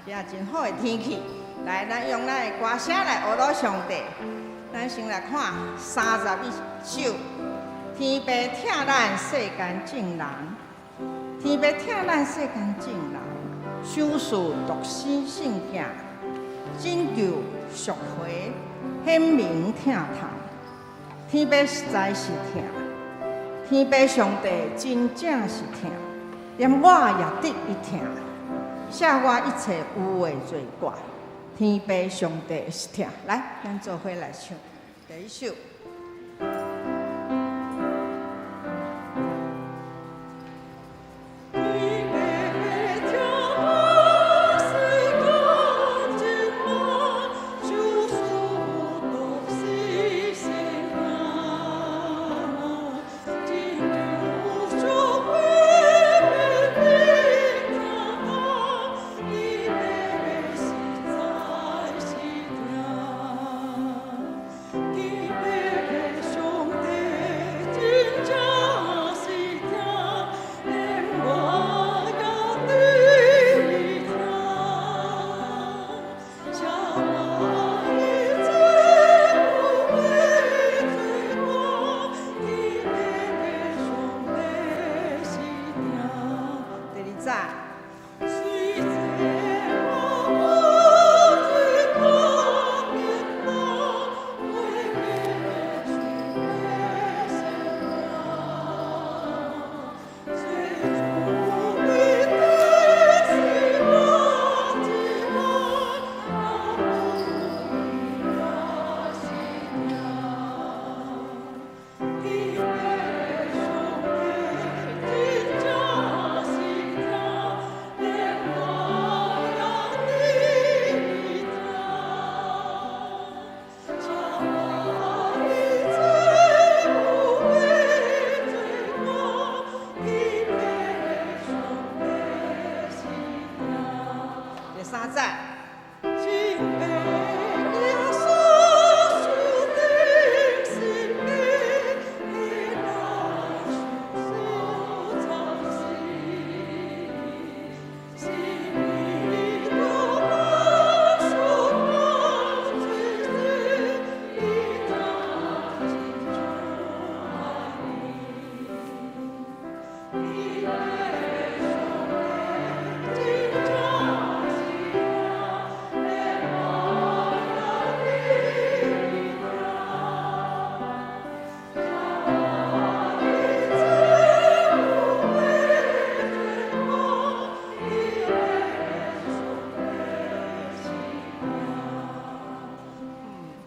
今仔真好的天氣，來，咱用咱的歌聲來呵咾上帝。咱先來看31首，天父疼咱世間眾人，天父疼咱世間眾人，賞賜獨生聖子，拯救贖回，顯明疼痛。天父實在是疼，天父上帝真正是疼，連我也得伊疼，赦我一切有的罪過。天父上帝是疼，來，咱做伙來唱第一首。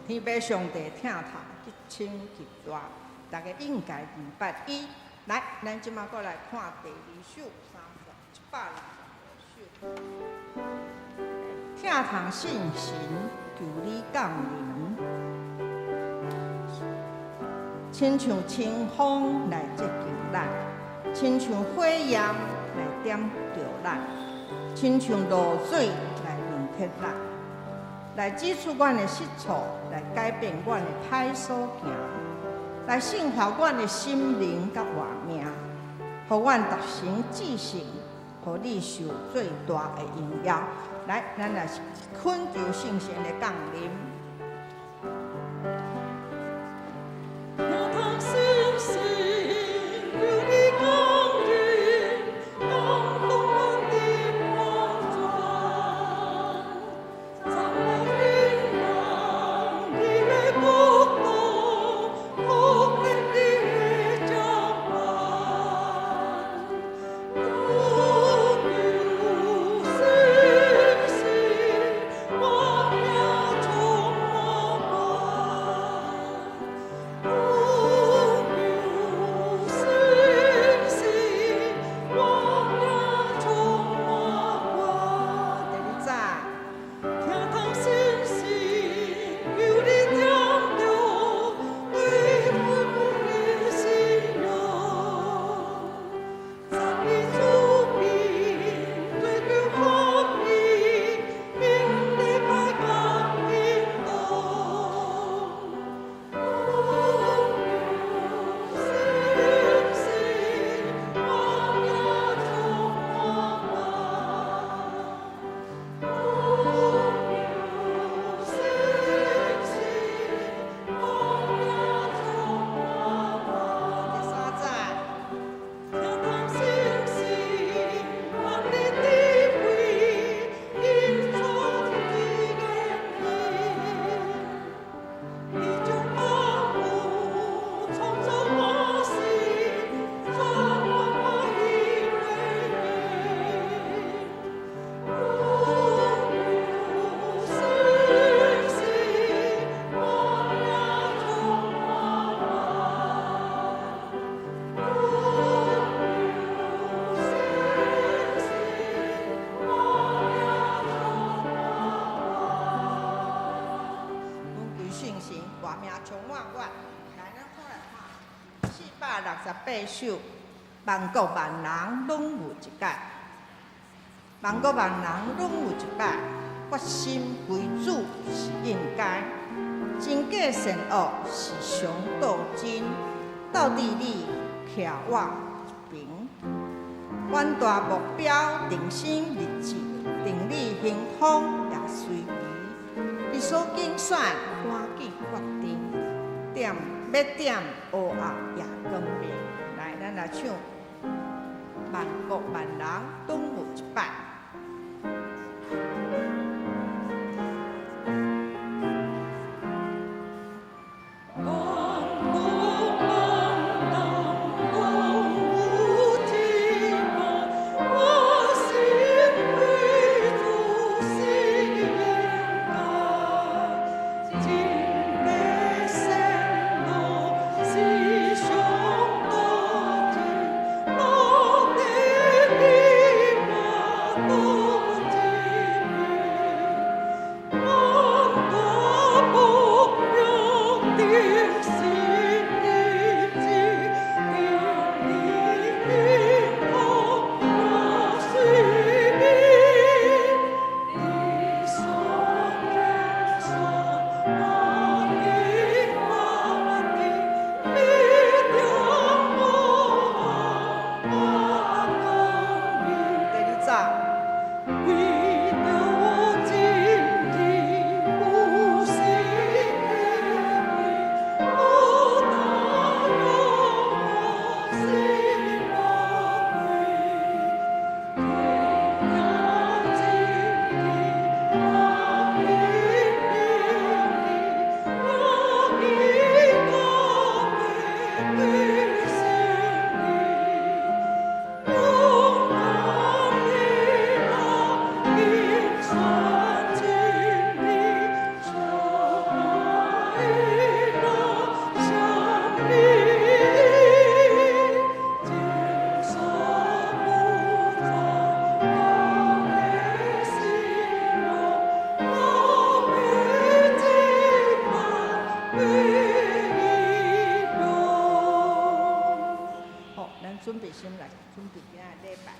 天父上帝疼痛極深極大，大家應該明白伊。來，咱這馬閣來看第二首，165首。疼痛信神，求你降臨，親像清風來接近咱，親像火焰來點著咱，親像露水來熨帖咱，來指出阮的失錯，來改變阮的歹所行，來聖化阮的心靈佮活命，予阮達成至聖，予你受最大的榮耀。來，咱來懇求聖神的降臨。充滿我。來，咱看來看，468首，萬國萬人攏有一擺，萬國萬人攏有一擺，決心歸主是應該，真假善惡是常鬥真，鬥智理徛我一邊，遠大目標，定心立志，定理行通也隨時，你所揀選，趕緊決定，點欲點烏暗也光明。來，咱來唱，萬國萬人攏有一擺。準備心來，準備今仔禮拜。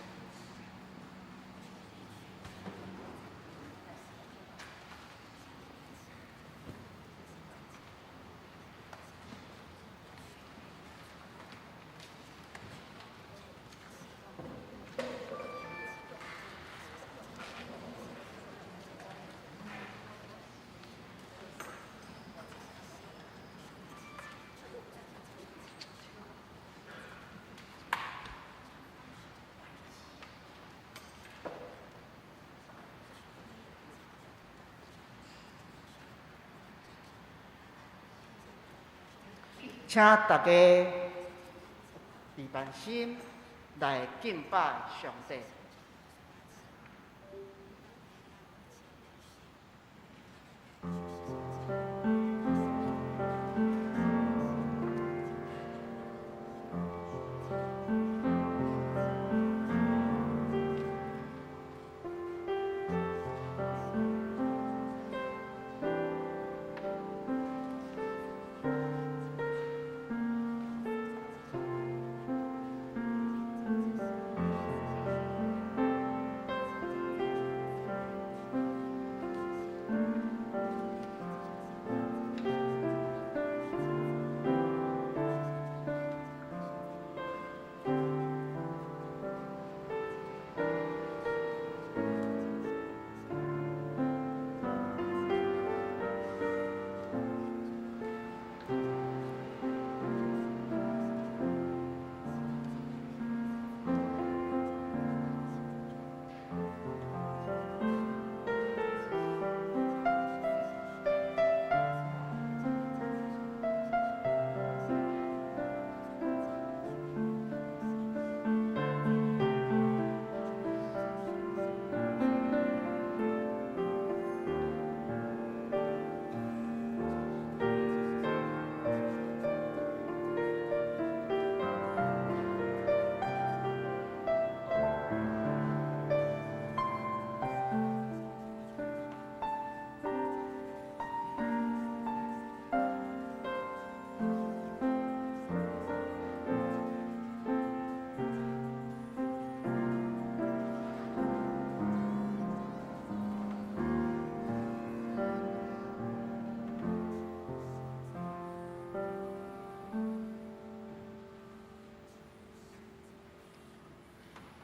請大家預備心來敬拜上帝。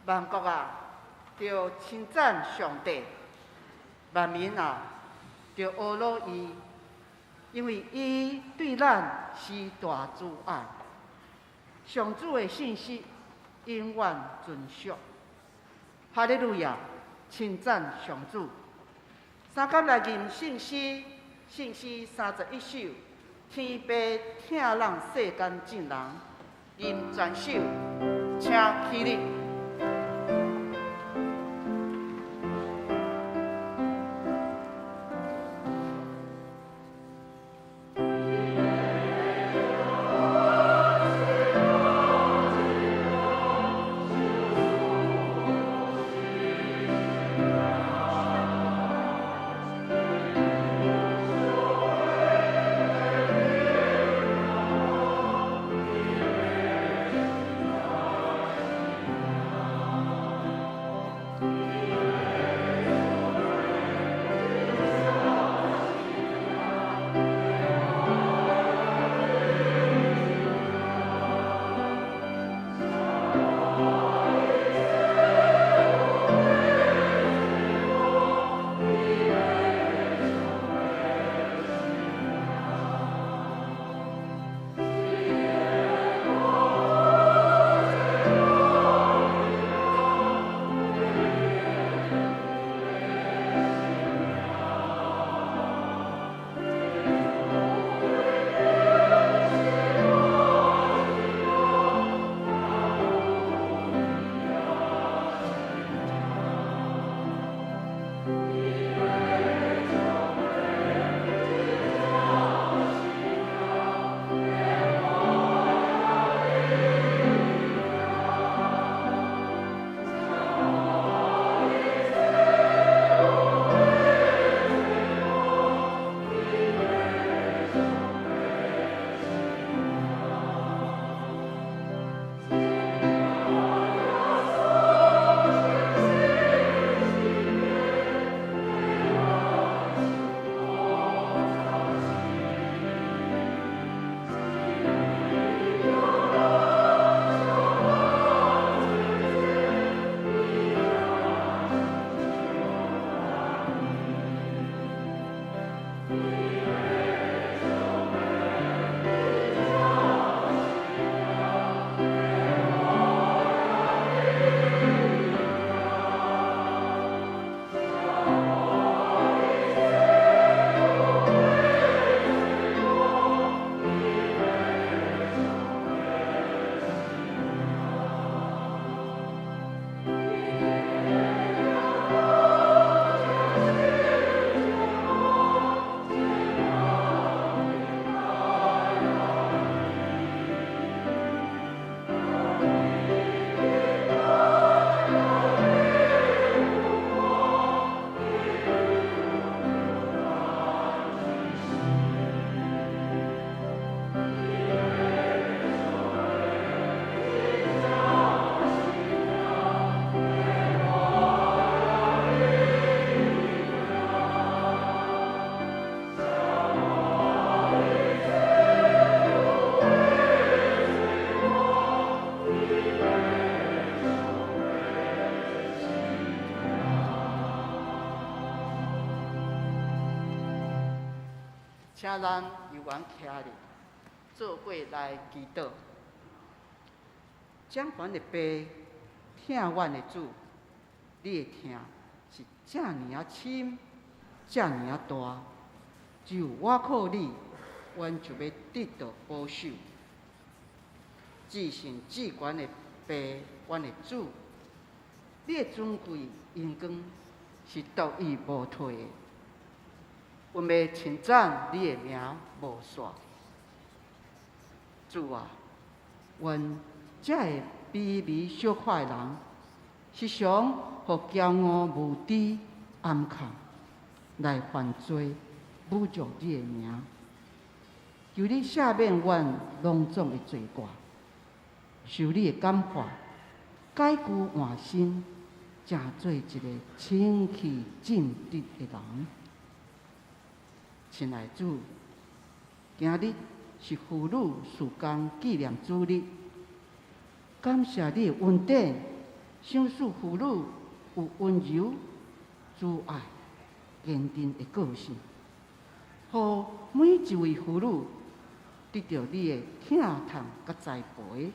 萬國啊，著稱讚上帝；萬民啊，著呵咾伊，因為伊對咱施大慈愛。上主的信實永遠存續。哈利路亞，稱讚上主。三工來吟聖詩，聖詩31首，天父疼咱世間眾人，吟全首，請起立。請咱猶原徛立，做伙來祈禱。掌權的父，疼阮的主，你的疼是遮爾仔深，遮爾仔大。只有倚靠你，阮就欲得著保守。至聖至懸的父，阮的主，你的尊貴榮光是獨一無替的。阮欲稱讚你的名無煞。主啊，阮這个卑微小可的人，時常予驕傲無知掩蓋，來犯罪，侮辱你的名。求你赦免阮攏總的罪過，受你的感化，改舊換新，成做一个清氣正直的人。親愛主，今日是婦女事工紀念主日，感謝你的恩典，賞賜婦女有溫柔、慈愛、堅定的個性，予每一位婦女得著你的疼痛佮栽培，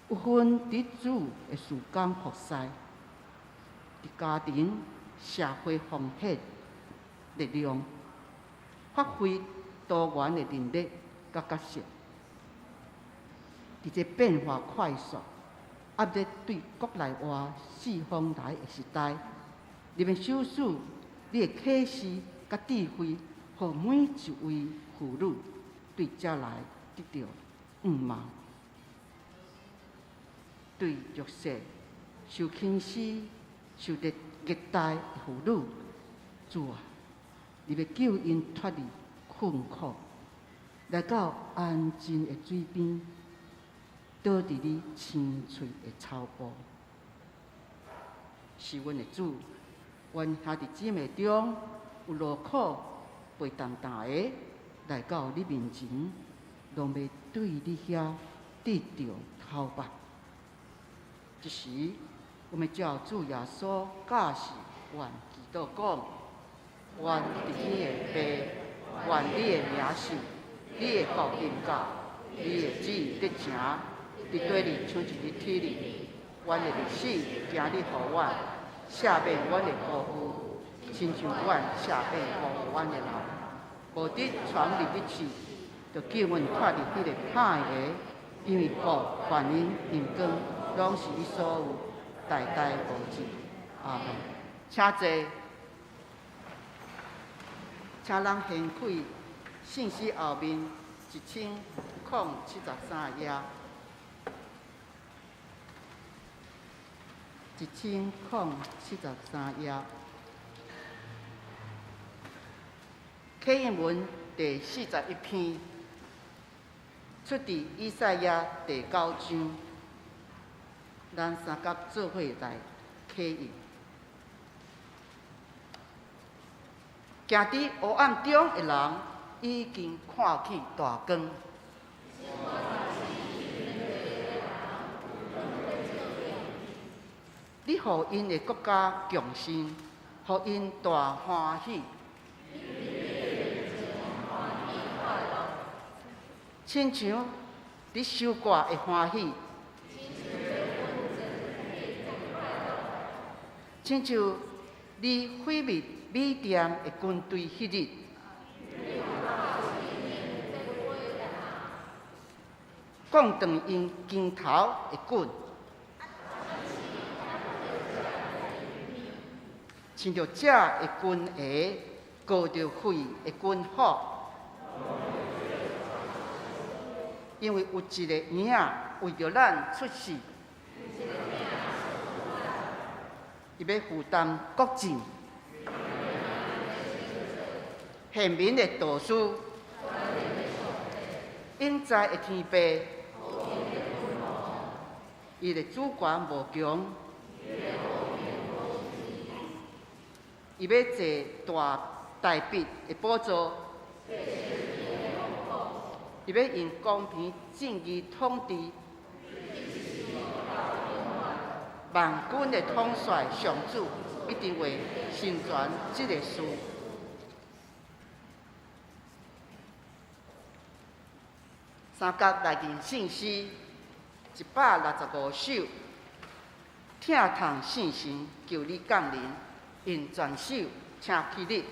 有份佇主的事工服侍，佇家庭、社會奉獻力量，發揮多元的能力佮角色。佇這變化快速、壓力對國內外四方來的時代，你欲賞賜你的啟示佮智慧，予每一位婦女對這來得著向望。對弱勢、受輕視、受著虐待的婦女，主啊，你欲救𪜶脫離困苦，來到安靜的水邊，倒佇你青翠的草埔。是阮的主，阮兄弟姊妹中有勞苦背重擔的，來到你面前，攏欲對你遐得著頭目。這時，阮欲照主耶穌教示阮祈禱講：阮佇天的父，願你的名聖，你的國臨到，你的旨意得成，佇地裡像是佇天裡。阮的日子，今日予阮，赦免阮的辜負，親像阮赦免辜負阮的人。無得闖入去試，著救阮脫離彼个歹的，因為國、權能、榮光，攏是你所有，代代無盡。阿們。請坐，請咱掀開聖詩後面1073頁。1073頁，啟應文第41篇，出佇以賽亞第九章，咱三甲做伙來啟應。行佇黑暗中的人，已經看見大光。你予𪜶的國家強盛，予𪜶大歡喜。親像佇收割的歡喜，親像你毀滅米甸的軍隊彼日，降斷𪜶肩頭的棍。親像鳥的軍鞋，割著血的軍服，因為有一個嬰仔為著咱出世，伊欲負擔國政，賢明的導師，永在的天父，伊的主權無窮。伊欲坐大大衛的寶座，伊欲用公平正義統治萬軍的統帥上主一定會成全這个事。三甲來認聖詩165首，疼痛聖神求你降臨，用全首請起立。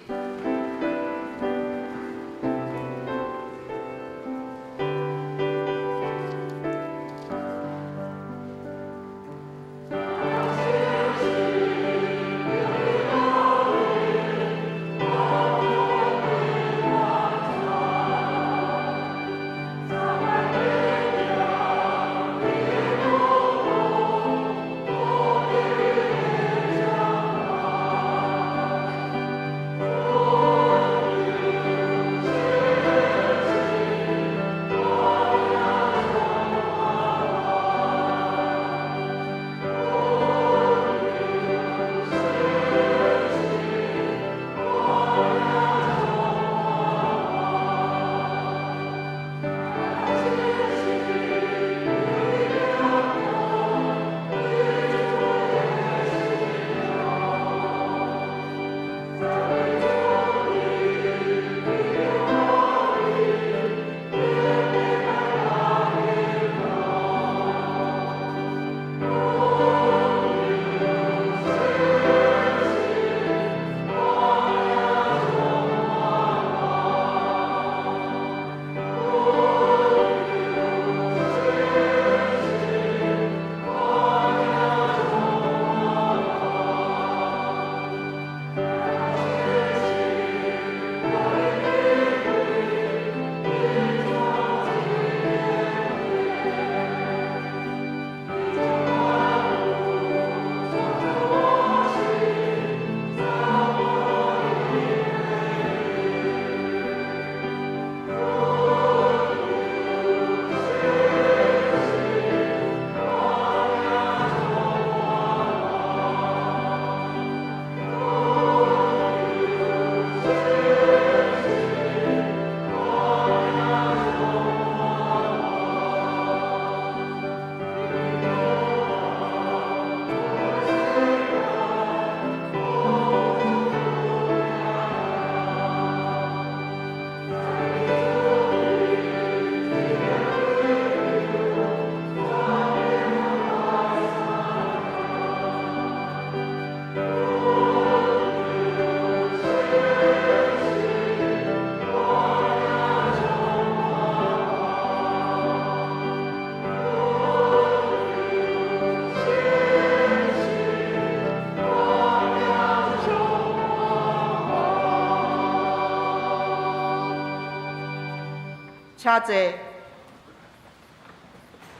請坐，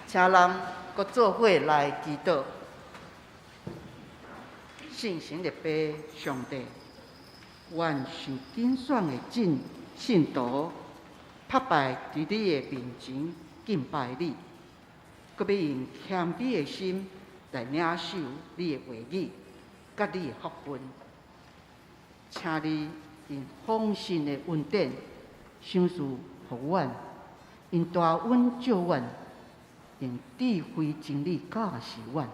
請咱閣做伙來祈禱。聖神的父上帝，願受揀選的眾信徒，拍敗佇你的面前敬拜你，閣欲用謙卑的心來領受你的話語，佮你的福分。請你用豐盛的恩典賞賜予阮，用大恩照阮，用智慧真理教示阮，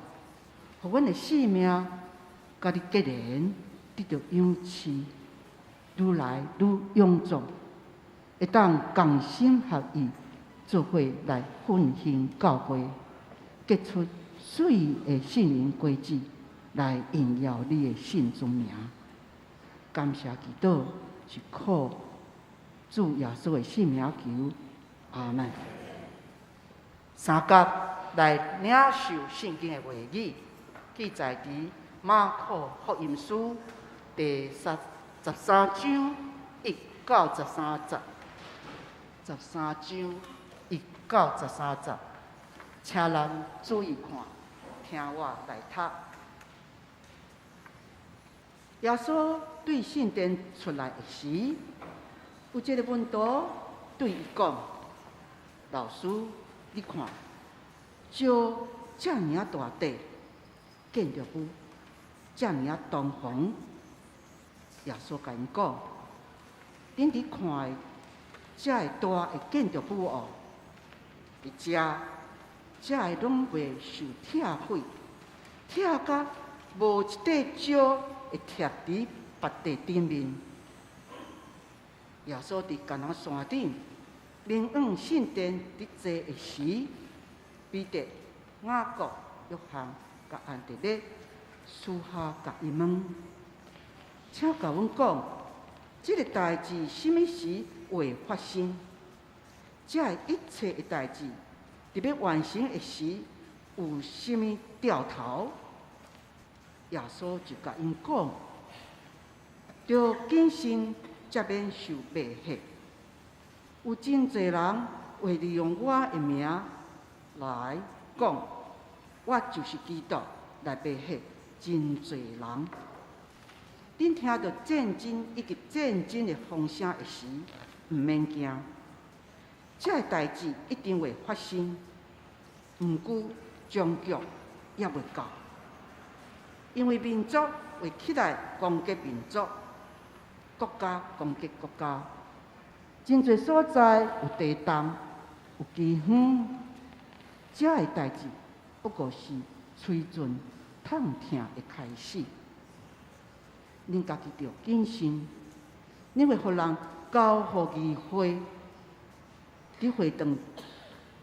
予阮的性命佮你結連，得著養飼，愈來愈勇壯，會當仝心合意做伙來奮興教會，結出媠的聖靈果子，來榮耀你的聖尊名。感謝祈禱是靠主耶穌的聖名求，阿們。三甲來領受聖經的話語，記載佇馬可福音書第13章1到13節，十三章一到十三節，請咱注意看，聽我來讀。耶穌對聖殿出來的時，有一个門徒對伊講：老師，你看，石遮爾仔大塊，建築物遮爾仔堂皇。耶穌共𪜶講：恁佇看的遮个大的建築物哦，佇遮，遮个攏會受拆毀，拆甲無一塊石會貼佇別塊頂面。耶穌佇迦拿山頂，面往聖殿佇坐的時，彼得、雅各、約翰佮安德烈私下共伊問：請共阮講，這个代誌啥物時會發生？這个一切的代誌，佇欲完成的時，有啥物兆頭？耶穌就共𪜶講：著謹慎，才免受迷惑。有真濟人會利用我的名來講，我就是基督，來迷惑真濟人。恁聽著戰爭以及戰爭的風聲的時，毋免驚，這个代誌一定會發生。毋過終局猶未到，因為民族會起來攻擊民族，國家攻擊國家，真濟所在有地動、有饑荒，這个代誌不過是催盡痛疼的開始。恁家己著謹慎，恁會予人交予議會，佇會堂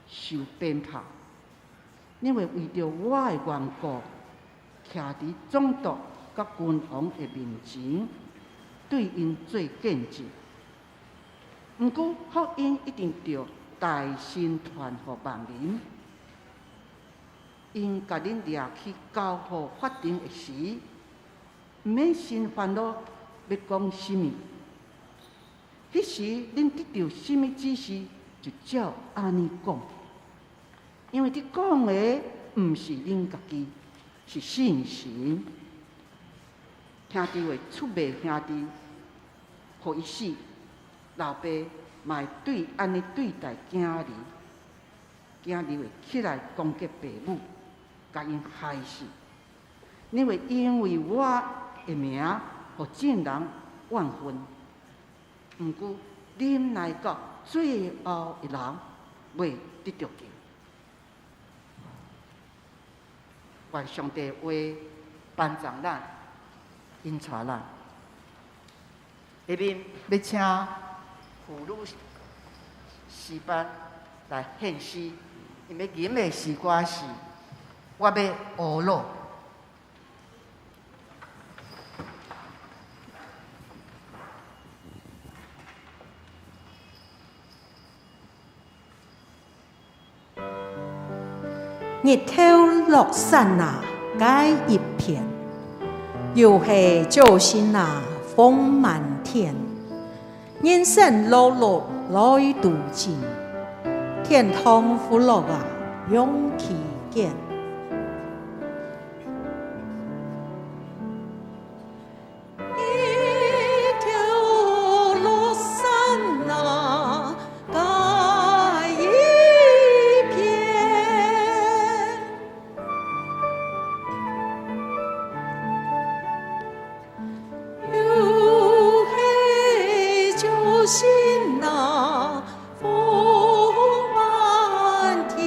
受鞭拍，恁會為著我的緣故，徛佇總督佮君王的面前，對𪜶做見證。毋過福音一定著代先傳予萬民。𪜶共恁掠去交予法庭的時，毋免先煩惱欲講啥物。彼時恁得著啥物指示，就照按呢講。因為佇講的毋是恁家己，是聖神。兄弟會出賣兄弟，予伊死；老爸嘛會對按呢對待囝兒，囝兒會起來攻擊爸母，共𪜶害死。恁會因為我的名，予眾人怨恨。毋過忍耐到最後的人，會得著救。願上帝話幫助咱，引帶咱。下面欲請婦女詩班來獻詩，𪜶欲吟的詩歌是《我欲呵咾》。日頭落山啊，蓋一片，又係早晨啊，風滿天。人生碌碌來途盡，健康福樂啊，勇氣見。一條落山啊，蓋一片，黝黑酒心啊，風漫天。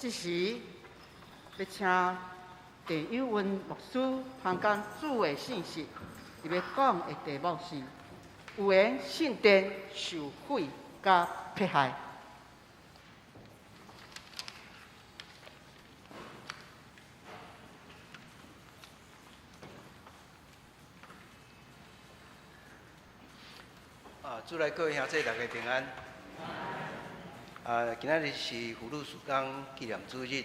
這時欲請鄭有文牧師傳講主的信息，伊欲講的題目是預言聖殿受毀佮迫害。啊，主內各位兄弟大家平安。啊，今仔日是婦女事工紀念主日。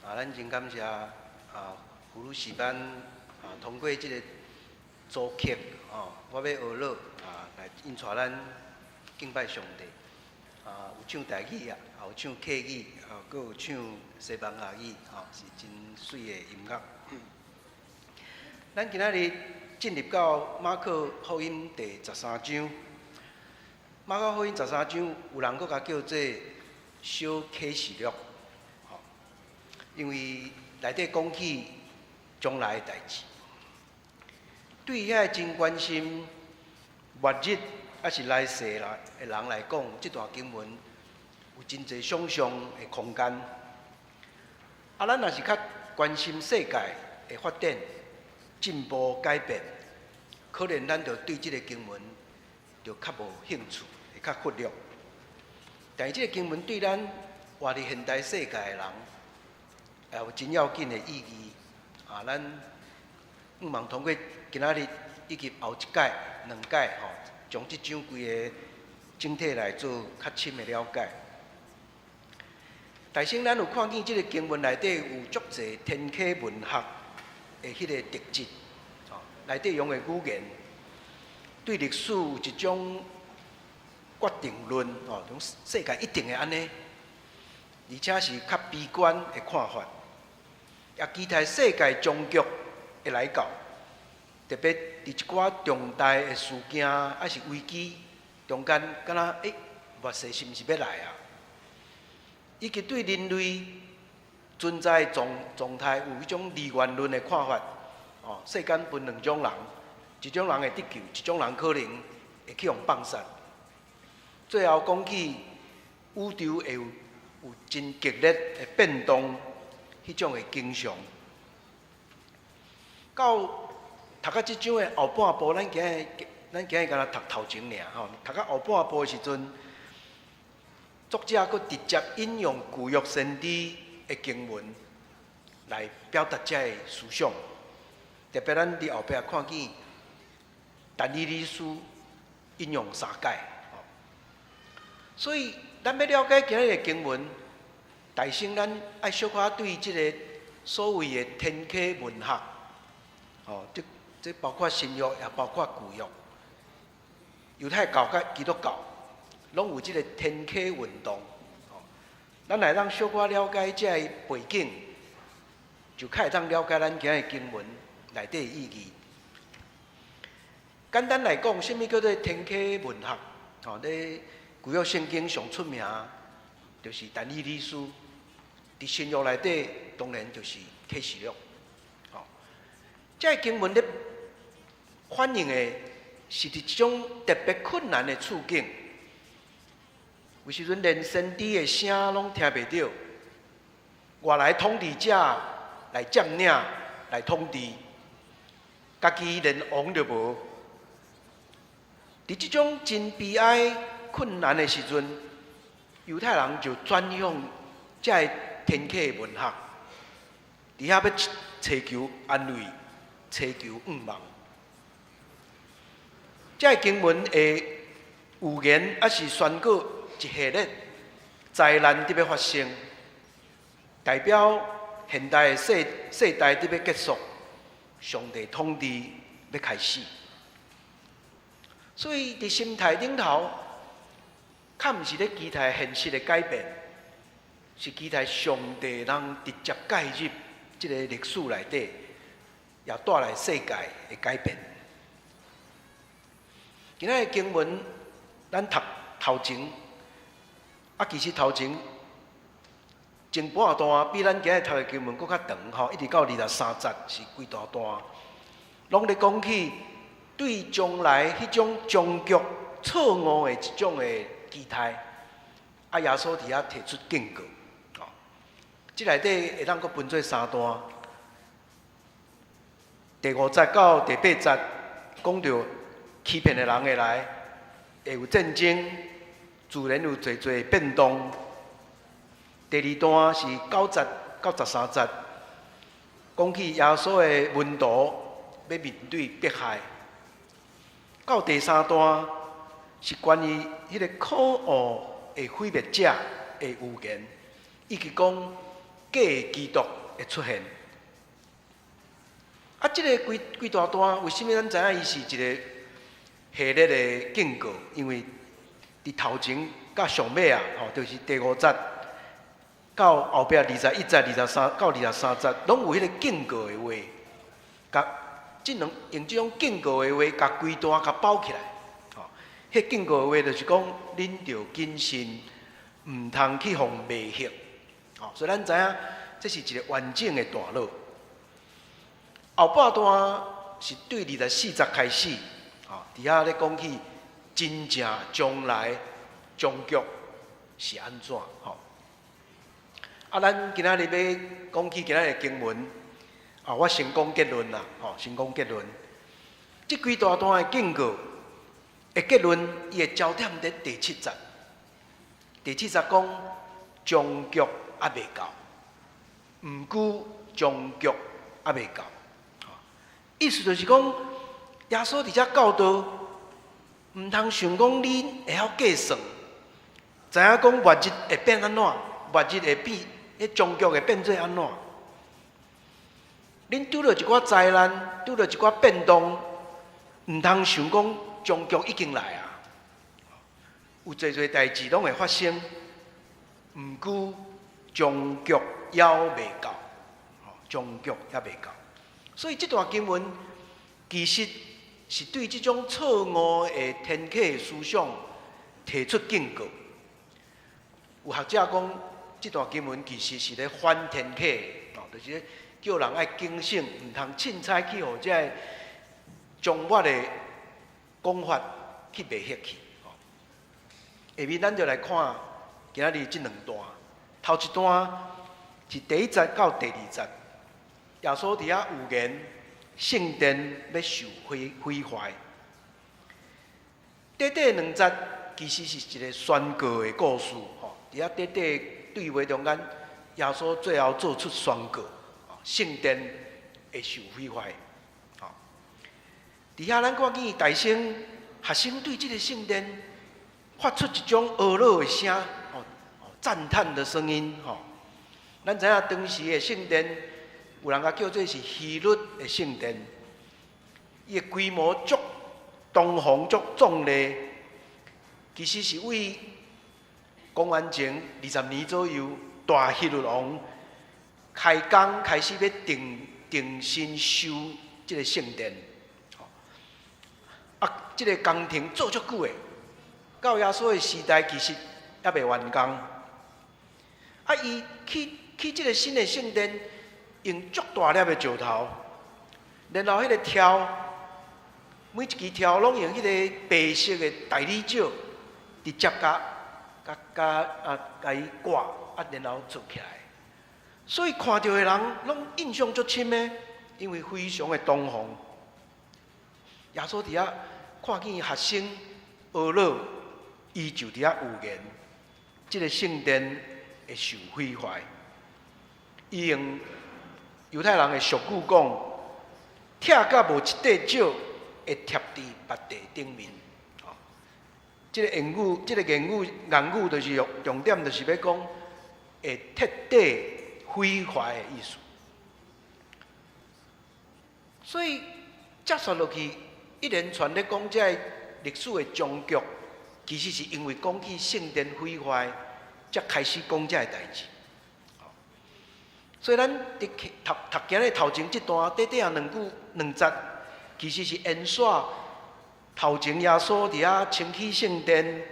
啊，咱真感謝啊，婦女詩班啊，通過這个組曲哦，我欲學樂啊，來引帶咱敬拜上帝。啊，有唱台語啊，也有唱客語，啊，閣有唱西班牙語，吼，是真媠的音樂。咱今仔日進入到馬可福音第十三章。馬可福音十三章有人閣共叫做小啟示錄，吼，因為內底講起將來的代誌。對遐個真關心末日抑是來世啦的人來講，這段經文有真濟想像的空間。啊，咱若是較關心世界的發展、進步、改變，可能咱就對這个經文就較無興趣，會較忽略。但是這个經文對咱活佇現代世界的人，也有真要緊的意義。啊，咱向望通過今仔日以及後一屆、兩屆吼，將這章規个整體來做較深的了解。大先，咱有看見這个經文內底有足濟天啟文學的彼个特質，吼，內底用的語言對歷史有一種決定論，吼，講世界一定會按呢，而且是較悲觀的看法，也期待世界終局會來到，特別佇一寡重大的事件抑是危機中間，敢若欸，末世是毋是欲來啊？以及對人類存在狀狀態有彼種二元論的看法，哦，世間分兩種人，一種人會得救，一種人可能會去予放殺。最後講起宇宙會有有真激烈的變動，彼種的景象。到讀到這章的後半部，咱今日咱今日敢若讀頭前爾吼，讀到後半部的時陣，作者閣直接引用舊約先知的經文來表達這个思想。特別咱佇後壁看見但以理書引用三擺，所以咱欲了解今日的經文，大先咱愛小可對這个所謂的天啟文學，哦，這這包括新約，也包括舊約，猶太教佮基督教，攏有這个天啟運動。咱來當小可了解這个背景，就較會當了解咱今日經文內底的意義。簡單來講，啥物叫做天啟文學？吼，咧舊約聖經上出名，就是但以理書。佇新約內底，當然就是啟示錄。吼，這个經文咧反映的是佇一種特別困難的處境。有時陣連先知的聲攏聽袂著，外來統治者來佔領、來統治，家己連王都無。佇這種真悲哀、困難的時陣，猶太人就轉向這个天啟文學，佇遐欲尋求安慰、尋求向望。這个經文的預言，抑是宣告一系列災難佇欲發生，代表現代的世世代佇欲結束，上帝統治欲開始。所以佇心態頂頭，較毋是咧期待現實的改變，是期待上帝通直接介入這个歷史內底，也帶來世界的改變。今仔日經文，咱讀頭前，啊，其實頭前前半段比咱今日讀的經文閣較長吼，一直到23節是規大段，攏咧講起對將來彼種終局錯誤的一種的期待。啊，耶穌佇遐提出警告，吼，這內底會當閣分做三段。第五節到第八節講著欺騙的人會來，會有戰爭，自然有濟濟變動。第二段是9節到13節，講起耶穌的門徒欲面對迫害。到第三段是關於彼個可惡的毀滅者的預言，以及講假的基督會出現。啊，這个規規大段，為啥物咱知影伊是一个系列的警告？因為佇頭前佮上尾啊，吼，就是第五節到後壁21節、23到23節，攏有彼個警告的話，共這兩用這種警告的話，共規段共包起來。吼，彼警告的話就是講，恁著謹慎，毋通去予迷惑。吼，所以咱知影，這是一个完整的段落。後半段是對24節開始，吼，佇遐咧講起真正將來終局是按怎，吼。啊，咱今仔日欲講起今仔日的經文，啊，我先講結論啦，吼，先講結論。這幾大段的警告的結論，伊的焦點佇第七節。第七節講終局猶未到，毋過終局猶未到。意思就是講，耶穌佇遮教導，毋通想講你會曉計算，知影講末日會變按怎，末日會變，彼終局會變做按怎。恁拄著一寡災難，拄著一寡變動，毋通想講終局已經來啊！有濟濟代誌攏會發生，毋過終局猶未到，終局猶未到。所以這段經文其實是對這種錯誤的天啟思想提出警告。有學者講，這段經文其實是咧反天啟，哦，就是叫人愛警醒，毋通凊彩去予這个終末的講法去迷惑去。下面咱就來看今仔日這兩段，頭一段是第一節到第二節。耶穌佇遐預言聖殿欲受毀毀壞。短短兩節其實是一个宣告的故事，吼。佇遐短短對話中間，耶穌最後做出宣告，聖殿會受毀壞。吼。佇遐咱看見大聲學生對這个聖殿發出一種呵咾的聲，吼，讚嘆的聲音，吼。咱知影當時的聖殿，有人共叫做是希律的聖殿，伊的規模足堂皇、足壯麗，其實是為公元前20年左右，大希律王開工開始欲重重新修這个聖殿。啊，這个工程做足久的，到耶穌的時代其實猶未完工。啊，伊起起這个新的聖殿，用足大粒的石頭，然後彼个柱，每一支柱攏用彼个白色的大理石直接共共共啊，共伊掛啊，然後做起來。所以看著的人攏印象足深的，因為非常的堂皇。耶穌佇遐看見學生呵咾，伊就佇遐預言，這个聖殿會受毀壞。伊用猶太人的俗語講，拆甲無一塊石會疊佇別塊頂面。這个言語，這个言語，言語就是用重點，就是欲講會徹底毀壞的意思。所以接續落去，一連串咧講這个歷史的終局，其實是因為講起聖殿毀壞，才開始講這个代誌。所以咱佇讀讀今日頭前這段短短仔兩句兩節，其實是延續頭前耶穌佇遐清起聖殿，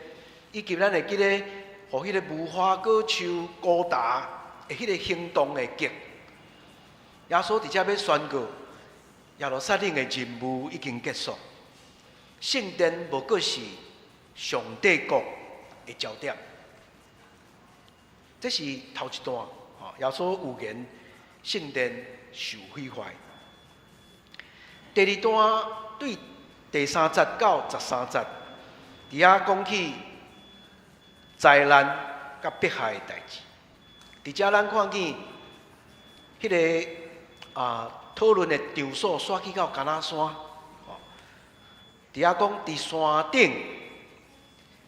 以及咱會記得，予彼个無花果樹高達的彼个行動的結。耶穌佇遮欲宣告，耶路撒冷的任務已經結束，聖殿無閣是上帝國的焦點。這是頭一段，吼，耶穌預言聖殿受毀壞。第二段對第三節到十三節，佇遐講起災難佮迫害的代誌。佇遮咱看見彼个討論的場所，煞去到迦拿山。佇遐講佇山頂，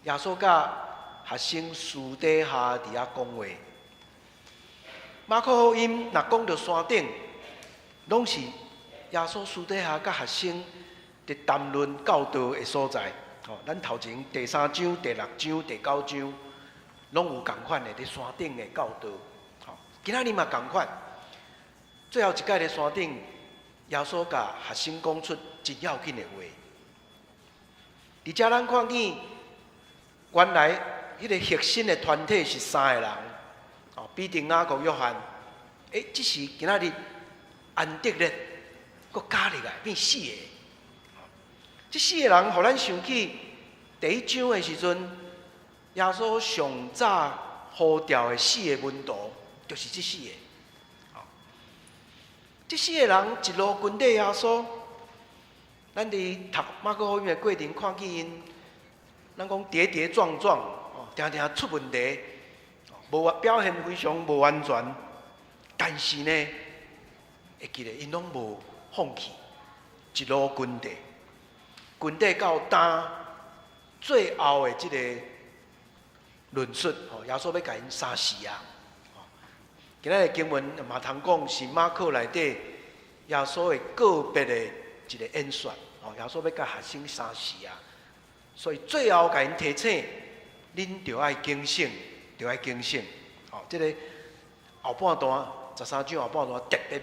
耶穌佮學生私底下佇遐講話。馬可福音若講著山頂，攏是耶穌私底下佮學生佇談論教導的所在。咱頭前第三章、第六章、第九章，攏有仝款的佇山頂的教導。今仔日嘛仝款。最後一擺佇山頂，耶穌共學生講出真要緊的話。佇遮咱看見，原來彼个核心的團體是三个人，彼得、雅各、約翰。這是今仔日安德烈閣加入來變四個。這四个人，予咱想起第一章的時陣，耶穌上早呼召的四个門徒，就是這四个。這四个人一路跟綴耶穌，咱佇讀馬可福音的過程，看見𪜶，咱講跌跌撞撞，定定出問題，無表現非常無完全，但是呢，會記得𪜶攏無放棄，一路跟綴，跟綴到今最後的這个論述，耶穌欲共𪜶殺死啊！今仔日經文嘛通講是馬可內底耶穌的告別的一个演說，耶穌欲共學生相示啊，所以最後共𪜶提醒，恁著愛警醒，著愛警醒。這个後半段十三章後半段特別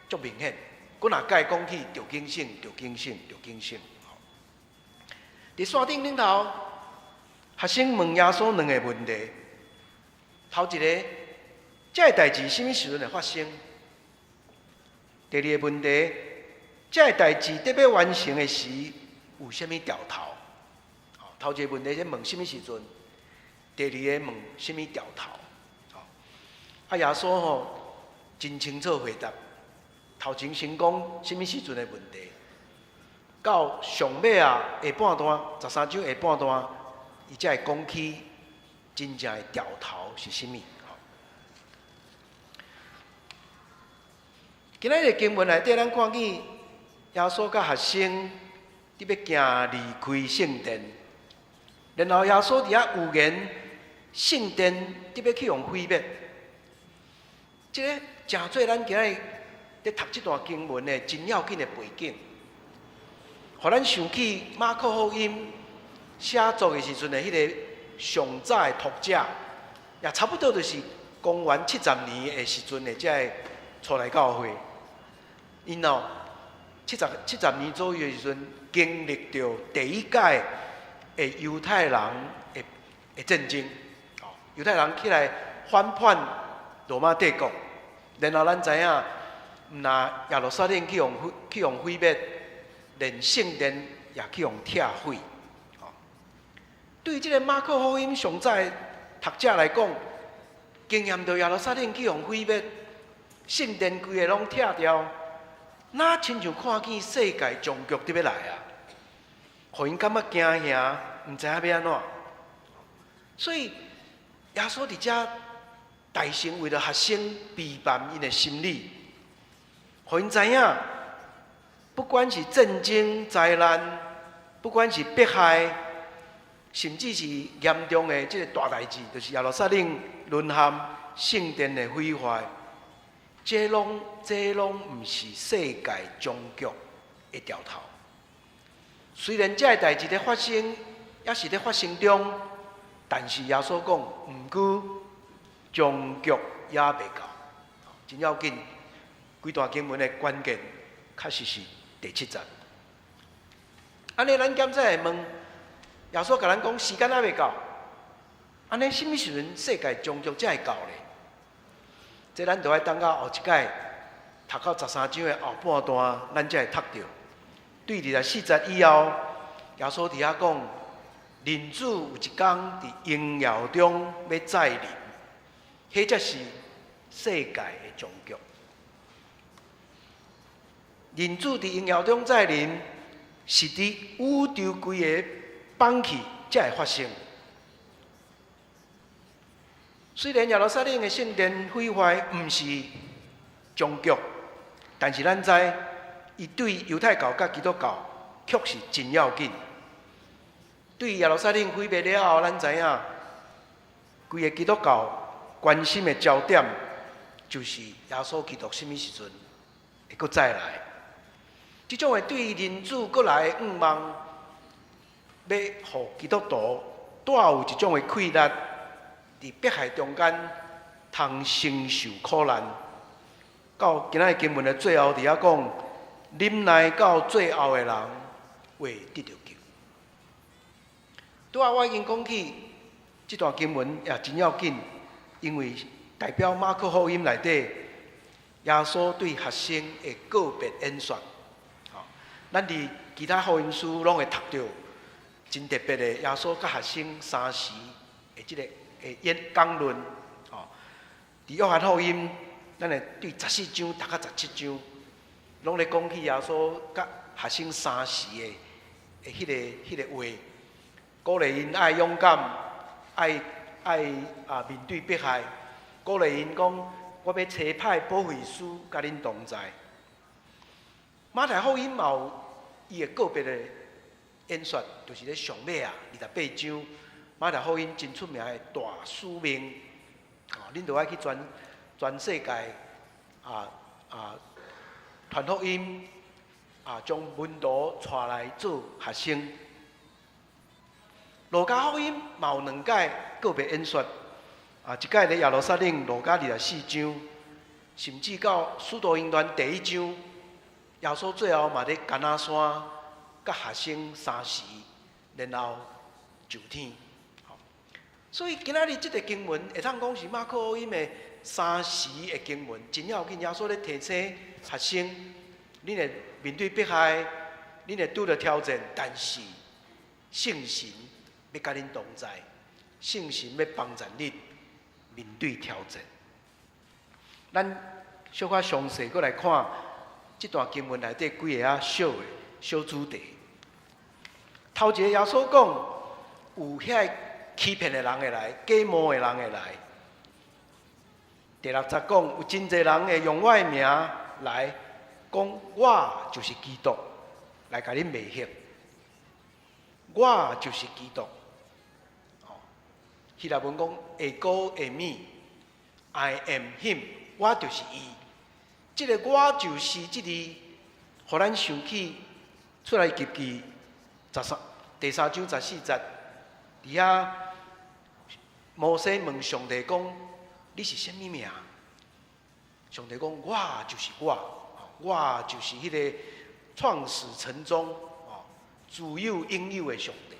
足明顯，幾若擺講起著警醒，著警醒，著警醒。佇山頂頂頭，學生問耶穌兩个問題，頭一个，這个代誌啥物時陣會發生？第二个問題，這个代誌得欲完成的時，有啥物兆頭？頭一个問題是問啥物時陣，第二个問啥物兆頭？耶穌吼真清楚回答。頭前先講啥物時陣的問題，到上尾啊下半段十三章下半段，伊才會講起真正的兆頭是啥物。今仔日經文內底，咱看見耶穌佮學生佇欲行離開聖殿，然後耶穌佇遐預言聖殿佇欲去予毀滅。這个誠做咱今仔日佇讀這段經文的真要緊的背景，予咱想起馬可福音寫作的時陣的彼个上早的讀者，也差不多就是公元七十年的時陣的這个初來教會。𪜶哦，七十年左右的時陣，經歷著第一屆的猶太人的的戰爭，猶太人起來反叛羅馬帝國，然後咱知影，毋但耶路撒冷去予去予毀滅，連聖殿也去予拆毀。對這个馬可福音上早的讀者來講，經驗著耶路撒冷去予毀滅，聖殿規个攏拆掉。哪親像看見世界終局佇欲來啊？予𪜶感覺驚嚇，毋知影欲按怎。所以耶穌佇遮大聲為著學生備辦𪜶的心理，予𪜶知影，不管是戰爭災難，不管是迫害，甚至是嚴重的這个大代誌，就是耶路撒冷淪陷、聖殿的毀壞。這攏這攏毋是世界終局的兆頭。雖然這个代誌佇發生，猶是佇發生中，但是耶穌講，毋過終局猶未到。真要緊，規段經文的關鍵，確實是第七節。按呢，咱敢再會問耶穌，共咱講時間猶未到，按呢，啥物時陣世界終局才會到咧？這咱著愛等到後一擺讀到十三章的後半段，咱才會讀著。對二十四節以後，耶穌佇遐講，人子有一工佇榮耀中欲再臨，彼才是世界的終局。人子佇榮耀中再臨，是佇宇宙規个放棄才會發生。雖然耶路撒冷的聖殿毀壞毋是終局，但是咱知，伊對猶太教佮基督教確實真要緊。對耶路撒冷毀滅了後，咱知影，規个基督教關心的焦點，就是耶穌基督啥物時陣會閣再來。這種的對人子閣來的向望，欲予基督徒帶有一種的氣力，佇迫害中間通承受苦難。到今仔日經文的最後，佇遐講，忍耐到最後的人會得著救。拄仔我已經講起，這段經文也真要緊，因為代表馬可福音內底耶穌對學生的告別演說。咱佇其他福音書攏會讀著真特別的耶穌佮學生三時的這個的演講論。吼，佇約翰福音，咱會對14章讀到17章，攏咧講起耶穌佮學生三時的彼個話，鼓勵𪜶愛勇敢，愛啊面對迫害，鼓勵𪜶講，我欲差派保惠師佮恁同在。馬太福音嘛有伊的告別的演說，就是咧上尾啊，28章，馬太福音真出名的大使命，吼，恁著愛去全世界傳福音，將門徒帶來做學生。路加福音嘛有兩擺告別演說，一擺佇耶路撒冷，路加24章，甚至到使徒行傳第一章，耶穌最後嘛佇橄欖山佮學生三時，然後上天。所以今仔日這個經文會當講是馬可福音的三時的經文，真要緊。耶穌咧提醒學生，恁會面對迫害，恁會拄著挑戰，但是聖神欲佮恁同在，聖神欲幫助恁面對挑戰。咱小可詳細閣來看這段經文內底幾个仔小的小主題。頭一个耶穌講，有遐个欺騙的人會來，假冒的人會來。第六節講，有真濟人會用我的名來講，我就是基督，來共恁迷惑。我就是基督。哦，希臘文講，ἐγώ εἰμι，I am him，我就是伊。這个我就是這字，予咱想起出埃及記第三章14節，佇遐摩西問上帝講：你是啥物名？上帝講：我就是我，我就是彼个創始成終、自有永有的上帝。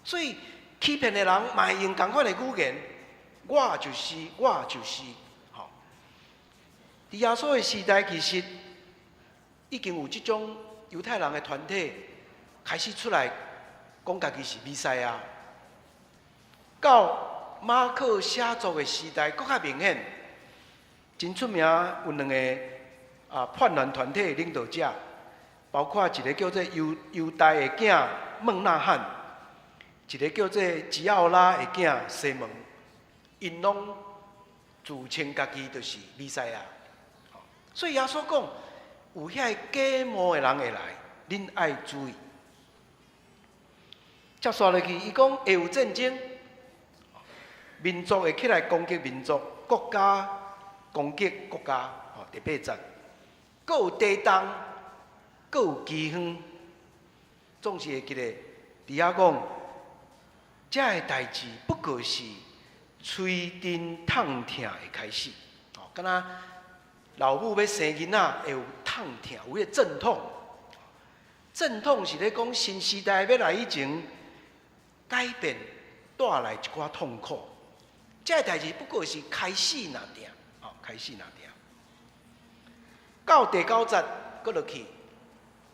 所以欺騙的人嘛會用仝款的語言，我就是，我就是。吼，佇耶穌的時代，其實已經有這種猶太人的團體開始出來講家己是彌賽亞。到馬可寫作的時代，閣較明顯，真出名有兩个叛亂團體的領導者，包括一个叫做猶大的囝孟納罕，一个叫做吉奧拉的囝西門，𪜶攏自稱家己就是彌賽亞。所以耶穌講，有遐个假冒的人會來，恁愛注意。接紲落去，伊講會有戰爭，民族會起來攻擊民族，國家攻擊國家。吼，第八節，閣有地動，閣有饑荒，總是會記得佇遐講，這个代誌不過是催陣痛疼的開始。吼，敢若老母欲生囡仔會有痛疼，有彼个陣痛。陣痛是咧講新時代欲來以前，改變帶來一寡痛苦。這个代誌不過是開始爾爾，吼，開始爾爾。到第九節，閣落去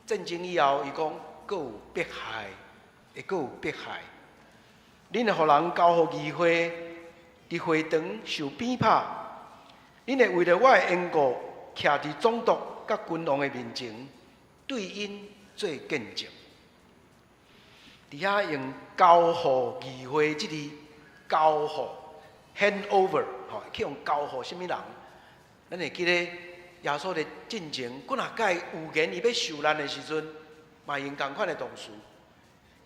戰爭以後，伊講閣有迫害，會閣有迫害。恁會予人交予議會，佇會堂受鞭拍。𪜶會為著我的緣故，徛佇總督佮君王的面前，對𪜶做見證。佇遐用交予議會這字，交予 hand over，吼，去予交予啥物人？咱會記得耶穌咧進前幾若擺預言伊欲受難的時陣，嘛用仝款的動詞，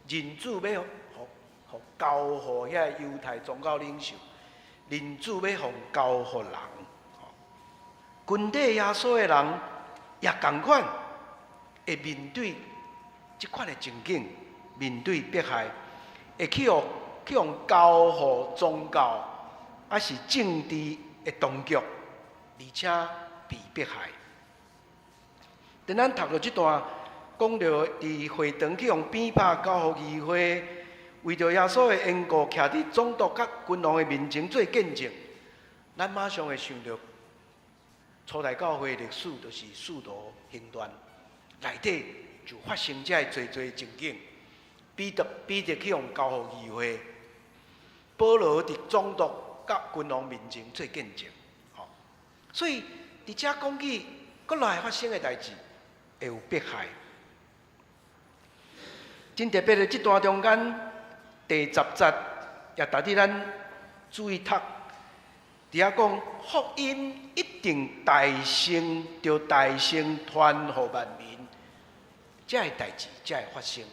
人子欲予交予遐猶太宗教領袖，人子欲予交予人。跟綴耶穌的人也仝款會面對這款的情景，面對迫害，會去予交予宗教，抑是政治的當局，而且被迫害。當咱讀著這段，講著佇會堂去予鞭拍，交予議會，為著耶穌的緣故，徛佇總督佮君王的面前做見證，咱馬上會想著初代教會歷史，就是使徒行傳內底就發生這个濟濟情景。彼得去予交予議會，保羅佇總督佮君王面前做見證，吼。所以佇遮講起，閣來發生的代誌會有迫害。真特別的，這段中間第十節也值得咱注意讀。佇遐講福音一定大聲，著大聲傳予萬民，這个代誌才會發生。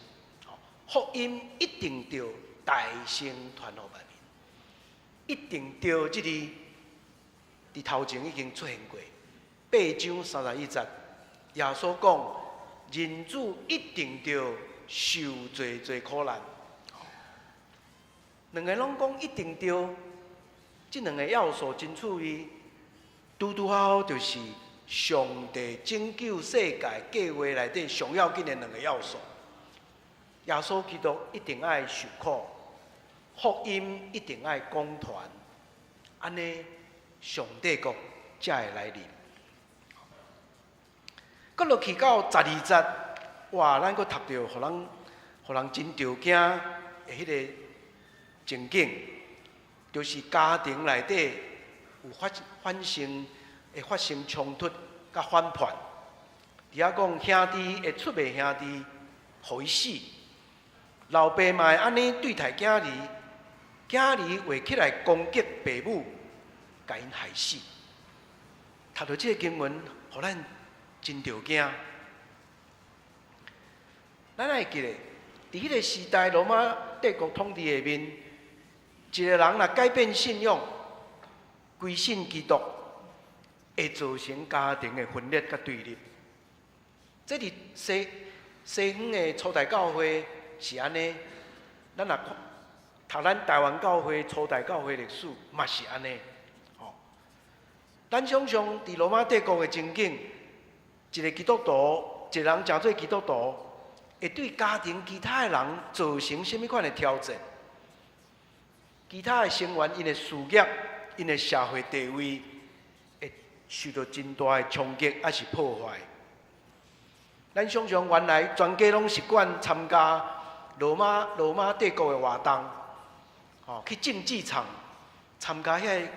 福音一定著大聲傳予萬民，一定著這字，佇頭前已經出現過。八章三十一節，耶穌講：人子一定著受濟濟苦難。兩个攏講一定著，這兩个要素真趣味，拄拄好好就是上帝拯救世界計劃內底上要緊的兩个要素。耶穌基督一定愛受苦，福音一定愛講傳，按呢上帝國才會來臨。閣落去到十二節，哇！咱閣讀著，予人真著驚的彼个情景，就是家庭內底有發發生會發生衝突佮反叛。佇遐講兄弟會出賣兄弟，予伊死；老爸嘛會按呢對待囝兒，囝兒會起來攻擊爸母，共𪜶害死。讀著這个經文，予咱真著驚。咱會記得，佇彼个時代，羅馬帝國統治下面，一个人若改變信仰，歸信基督，會造成家庭的分裂佮對立。這佇西方的初代教會是按呢，咱若看讀咱台灣教會初代教會歷史，嘛是按呢。吼，咱想像佇羅馬帝國的情景，一个基督徒，一个人成做基督徒，會對家庭其他的人造成啥物款的挑戰？其他的成員，𪜶的事業、𪜶的社會地位，會受著真大的衝擊，抑是破壞。咱想像原來全家攏習慣參加羅馬帝國的活動，吼，去競技場參加遐个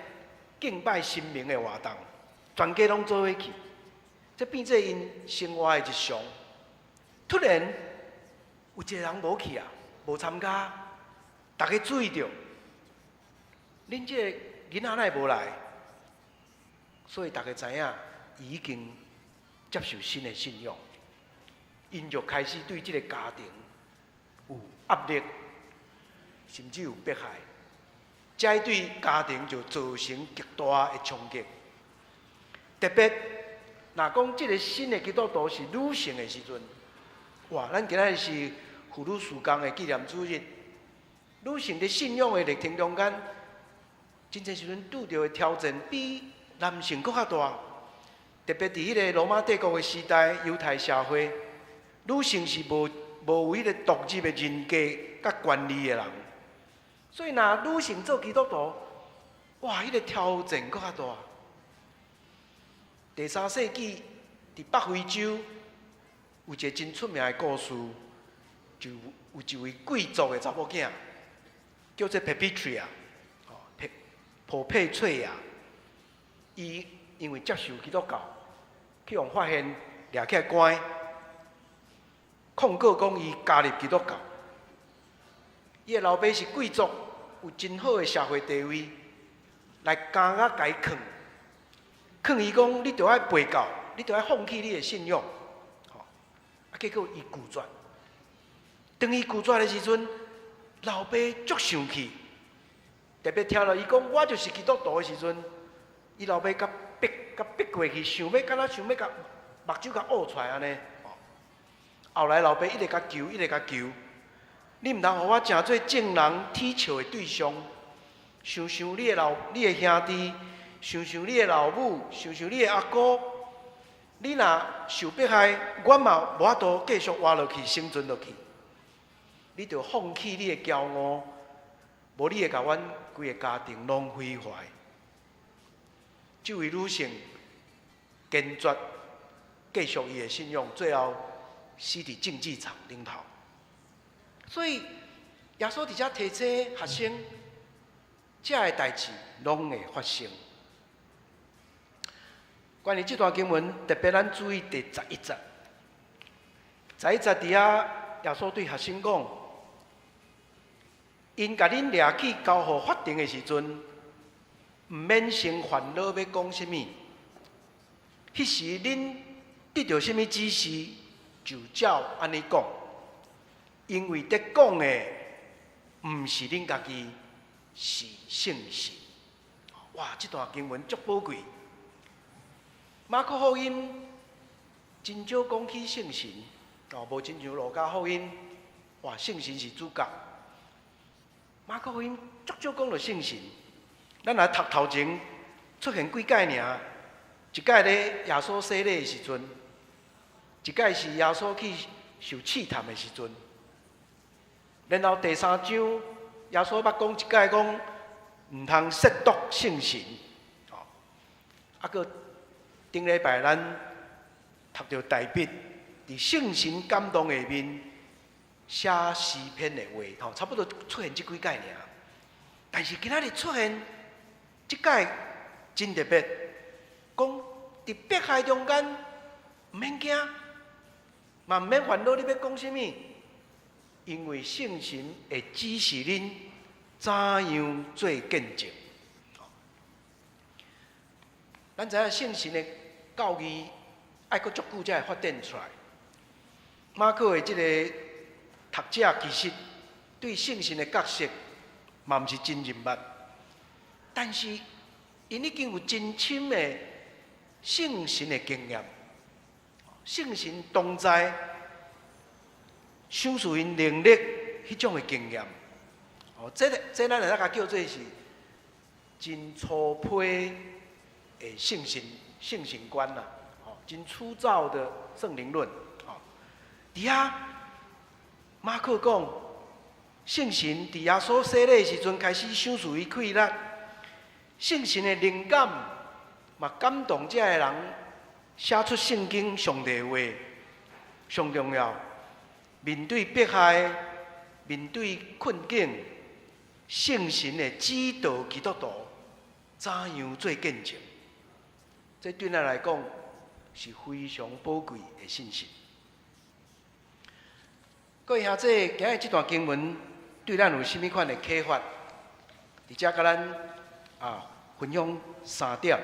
敬拜神明的活動，全家攏做伙去，這變做𪜶生活的日常。突然有一个人無去啊，無參加，逐家注意著，恁這个囡仔哪會無來？所以逐家知影，伊已經接受新的信仰，𪜶就開始對這个家庭有壓力，甚至有迫害，這對家庭就造成極大的衝擊。特別，若講這个新的基督徒是女性的時陣，哇！咱今仔日是婦女事工的紀念主日，女性佇信仰的歷程中間，真濟時陣拄著的挑戰比男性閣較大。特別佇彼个羅馬帝國的時代，猶太社會，女性是無有彼個獨立的人格佮權利的人，所以若女性做基督徒，哇！彼個挑戰閣較大。第三世紀佇北非洲有一个真出名的故事，就有一位貴族的查某囝，叫做 Perpetua，哦，普佩翠亞，伊因為接受基督教，去予發現掠起來關，控告講伊加入基督教。伊的老爸是貴族，有真好的社會地位，來監獄共伊勸，勸伊講你著愛背教，你著愛放棄你的信仰。吼，啊，結果伊拒絕。當伊拒絕的時陣，老爸足生氣，特別聽著伊講我就是基督徒的時陣，伊老爸共逼共逼過去，想欲敢若想欲共目睭共挖出來按呢。後來老爸一直共求，一直共求，你毋通予我成做眾人恥笑的對象。想想你的老、你的兄弟，想想你的老母，想想你的阿姑，你若受迫害，我嘛無法度繼續活落去、生存落去。你著放棄你的驕傲，無你會共阮規个家庭攏毀壞。這位女性堅決繼續伊的信仰，最後死佇競技場頂頭。所以耶穌佇遮提醒學生，這个代誌攏會發生。關於這段經文，特別咱注意第十一節。十一節佇遐，耶穌對學生講：𪜶共恁掠去交予法庭的時陣，毋免先煩惱欲講啥物。彼時恁得著啥物指示，就照按呢講。因為佇講的毋是恁家己，是聖神。哇！這段經文足寶貴。馬可福音真少講起聖神，哦，無親像路加福音，哇，聖神是主角。馬可福音足少講著聖神。咱來讀頭前出現幾擺爾，一擺咧耶穌洗禮的時陣，一擺是耶穌去受試探的時陣，然後第三章耶穌捌講一擺講毋通褻瀆聖神，哦，啊閣頂禮拜咱讀著大衛佇聖神感動下面寫詩篇的話，吼，差不多出現這幾擺爾。但是今仔日出現這擺真特別，講佇迫害中間毋免驚，嘛毋免煩惱你欲講啥物，因為聖神會指示恁怎樣做見證。咱知影聖神的教義愛閣足久才會發展出來。馬可的這个讀者其實對聖神的角色嘛毋是真認捌，但是𪜶已經有真深的聖神的經驗，聖神同在，賞賜𪜶能力彼種的經驗。哦，這个這咱會當共叫做是真粗鄙的聖神聖神觀啦，哦，真粗糙的聖靈論。哦，佇遐馬可講，聖神佇耶穌洗禮的時陣開始賞賜伊氣力，聖神的靈感嘛感動這个人寫出聖經上帝話，上重要。面對迫害，面對困境，聖神會指導基督徒怎樣做見證。這對咱來講是非常寶貴的信息。各位兄弟，今日這段經文對咱有啥物款的啟發？佇遮共咱啊分享三點。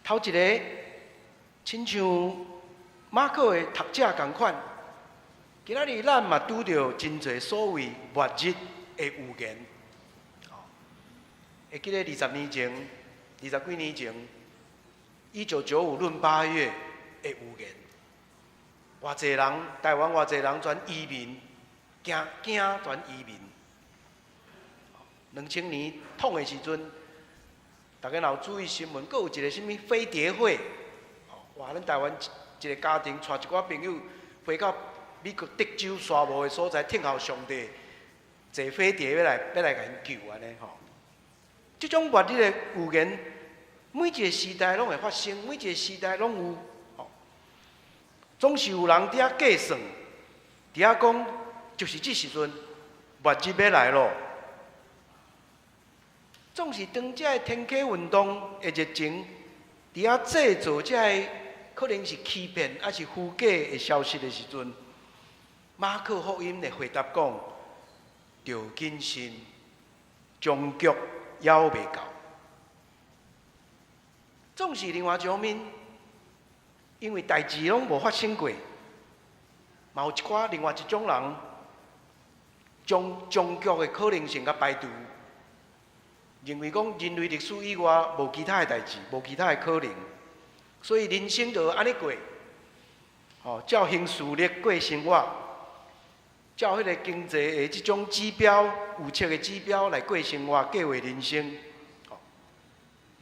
頭一个，親像馬可的讀者仝款，今仔日咱嘛拄著真濟所謂末日的預言。會記得20年前、20幾年前，1995閏八月的預言，偌濟人，台灣偌濟人全移民，驚驚全移民。2000年統的時陣，大家若有注意新聞，閣有一个啥物飛碟會，哇！咱台灣一個家庭帶一寡朋友飛到美國德州沙漠的所在，聽候上帝坐飛碟欲來欲來共𪜶救按呢吼。這種末日的預言，每一個時代攏會發生，每一個時代攏有，吼，總是有人佇遐計算，佇遐講，就是這時陣末日欲來咯。總是當這个天啟運動的熱情，佇遐製造這个可能是欺騙抑是虛假的消息的時陣，馬可福音的回答講：著謹慎，終局猶未到。總是另外一方面，因為代誌攏無發生過，嘛有一寡另外一種人，將終局的可能性共排除，認為講人類歷史以外無其他的代誌，無其他的可能，所以人生就按呢過，吼，照行事曆過生活，照彼個經濟的這種指標、預測的指標來過生活、計劃人生。吼，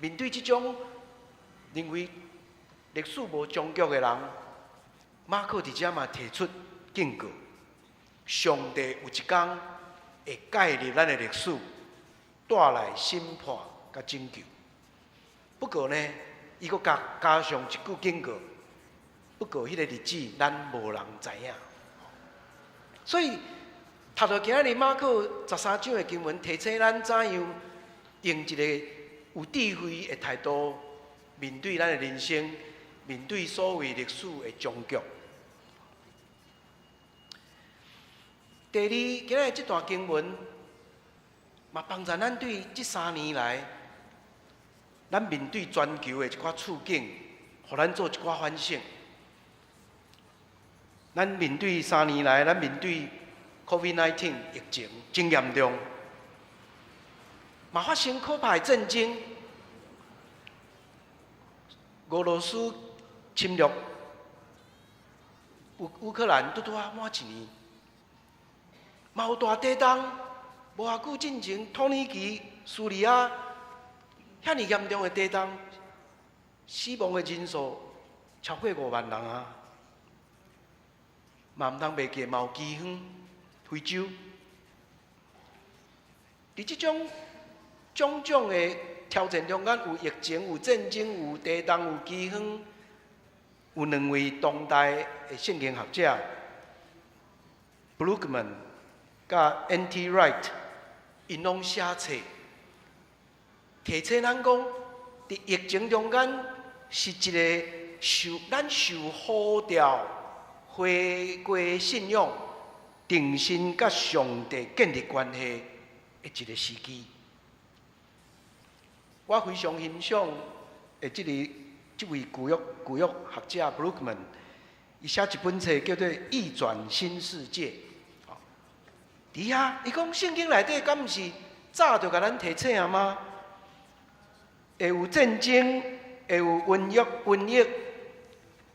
面對這種認為歷史無終局的人，馬可佇遮嘛提出警告：上帝有一天會介入咱的歷史，帶來審判佮拯救。不過呢，伊閣加加上一句警告：不過彼個日子，咱無人知影。所以，讀到今仔日馬可十三章的經文，提醒咱怎樣用一個有智慧的態度面對咱的人生，面對所謂歷史的終局。第二，今仔日這段經文嘛，幫助咱對這3年來，咱面對全球的一寡處境，予咱做一寡反省。咱面對三年來，咱面對 COVID-19 疫情真嚴重，嘛發生可怕的戰爭，俄羅斯侵略烏烏克蘭，拄拄仔滿一年，嘛有大地動，無偌久進前，土耳其、敘利亞遐爾嚴重的地動，死亡的人數超過5萬人啊！嘛毋通袂記，嘛有饑荒，非洲。佇這種種種的挑戰中間，有疫情、有戰爭、有地動、有饑荒，有兩位當代的聖經學者，Brueggemann佮 N.T. Wright，𪜶攏寫冊，提醒咱講，佇疫情中間是一個受咱受呼召回歸信仰、重新佮上帝建立關係的一個時機。我非常欣賞的這位舊約學者 Brueggemann，伊寫一本冊叫做《異轉新世界》。佇遐，伊講聖經內底敢毋是早就共咱提醒啊嗎？會有戰爭，會有瘟疫，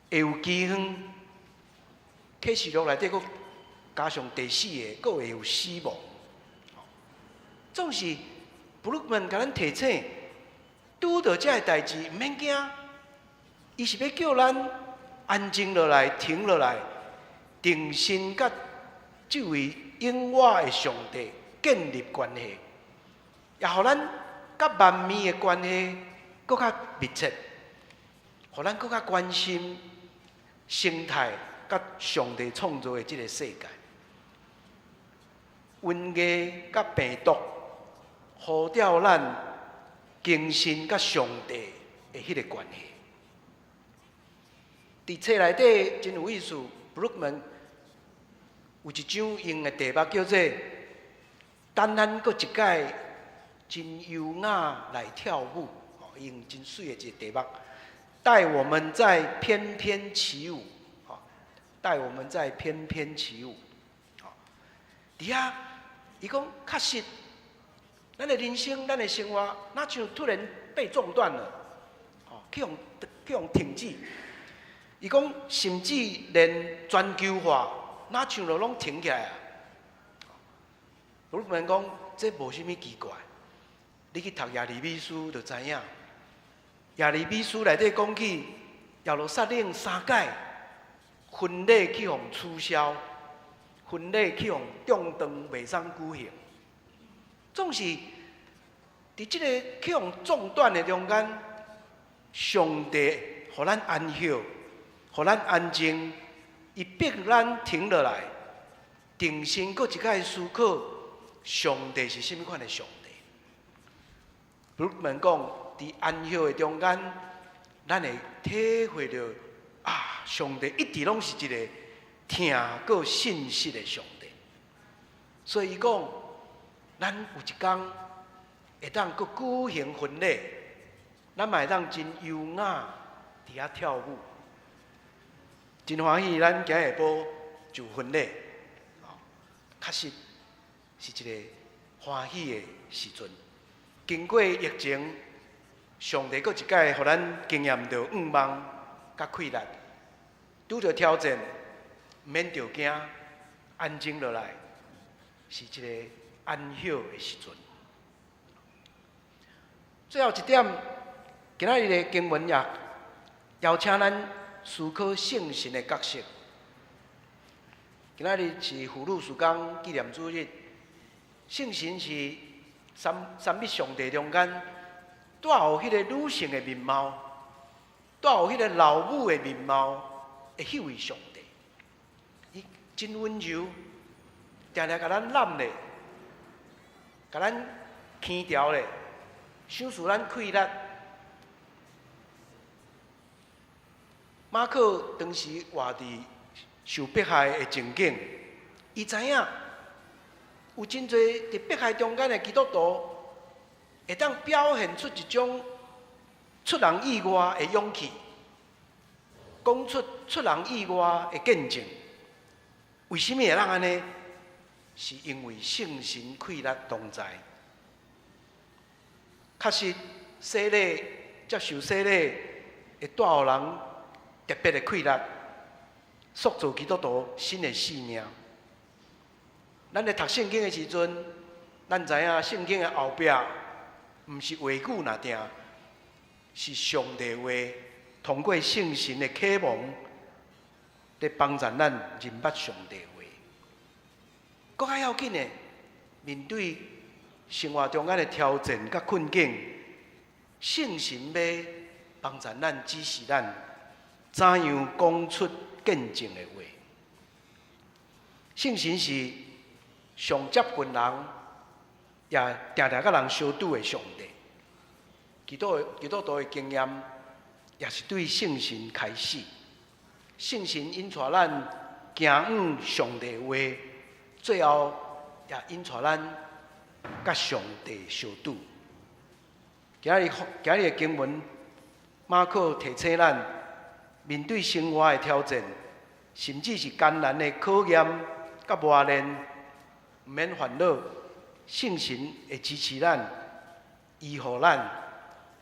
會有饑荒。啟示錄內底閣加上第四个，閣會有死亡。總是 Brueggemann 共咱提醒，拄著這个代誌，毋免驚，伊是欲叫咱安靜落來，停落來，重新佮這位永活的上帝建立關係，也予咱佮萬民的關係閣較密切，予咱閣較關心生態佮上帝創造的這个世界。瘟疫佮病毒，呼召咱更新佮上帝的彼个關係。佇冊內底真有意思，Brueggemann 有一章用的題目叫做“等咱閣一擺真優雅來跳舞”，用真媠的一個題目，帶我們再翩翩起舞，帶我們再翩翩起舞。佇遐，伊講確實，咱的人生、咱的生活，若像突然被中斷了，去予去予停止。伊講，甚至連全球化，若像都攏停起來啊！Brueggemann 講，這無啥物奇怪。你去讀耶利米書就知影，耶利米書內底講起耶路撒冷三擺婚禮去予取消，婚禮去予中斷，袂使舉行。總是佇這個去予中斷的中間，上帝予咱安息，予咱安靜，伊逼咱停落來，重新閣一擺思考，上帝是啥物款的上帝？ Brueggemann 講，佇安息的中間，咱會體會著啊，上帝一直攏是一个疼閣信實的上帝。所以伊講，咱有一工會當閣舉行婚禮，咱嘛會當真優雅佇遐跳舞，真歡喜。咱今下晡就婚禮，確實是一个歡喜的時陣。經過疫情，上帝閣一擺予咱經驗著向望佮氣力，拄著挑戰，毋免著驚，安靜落來，是一个安息的時陣。最後一點，今仔日的經文也邀請咱思考聖神的角色。今仔日是婦女事工紀念主日，聖神是三一上帝中間帶有彼個女性的面貌，帶有彼個老母的面貌的彼位上帝，伊真溫柔，定定共咱攬咧，共咱牽牢咧，賞賜咱氣力。馬可當時活佇受迫害的情景，伊知影有真濟佇迫害中間的基督徒，會當表現出一種出人意外的勇氣，講出出人意外的見證。為啥物會當按呢？是因為聖神氣力同在。確實，洗禮接受洗禮會帶予人特別的氣力，塑造基督徒新的生命。咱咧讀聖經的時陣，咱知影聖經的後壁毋是話語爾定，是上帝話，通過聖神的啟蒙，咧幫助咱認捌上帝話。閣較要緊的，面對生活中間的挑戰佮困境，聖神欲幫助咱指示咱怎樣講出見證的話。聖神是上接近人，也定定佮人相拄的上帝。基督徒的經驗，也是對聖神開始。聖神引帶咱行往上帝話，最後也引帶咱佮上帝相拄。今日的經文，馬可提醒咱，面對生活的挑戰，甚至是艱難的考驗佮磨練，毋免煩惱，聖神會支持咱、醫護咱、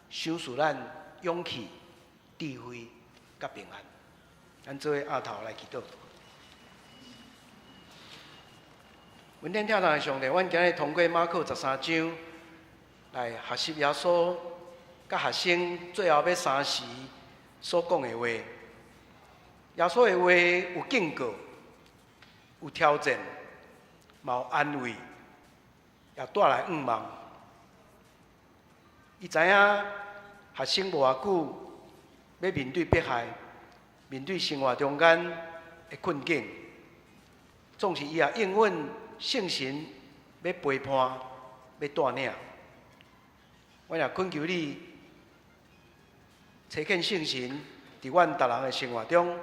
賞賜咱勇氣、智慧佮平安。咱做伙徛頭來祈禱。恩典疼痛的上帝，阮今日通過馬可十三章來學習耶穌佮學生最後欲三時所講的話。耶穌的話有警告，有挑戰，嘛有安慰，也帶來向望。伊知影學生無偌久欲面對迫害，面對生活中間的困境，總是伊也應允聖神欲陪伴，欲帶領。阮也懇求你，差遣聖神佇阮逐人的生活中，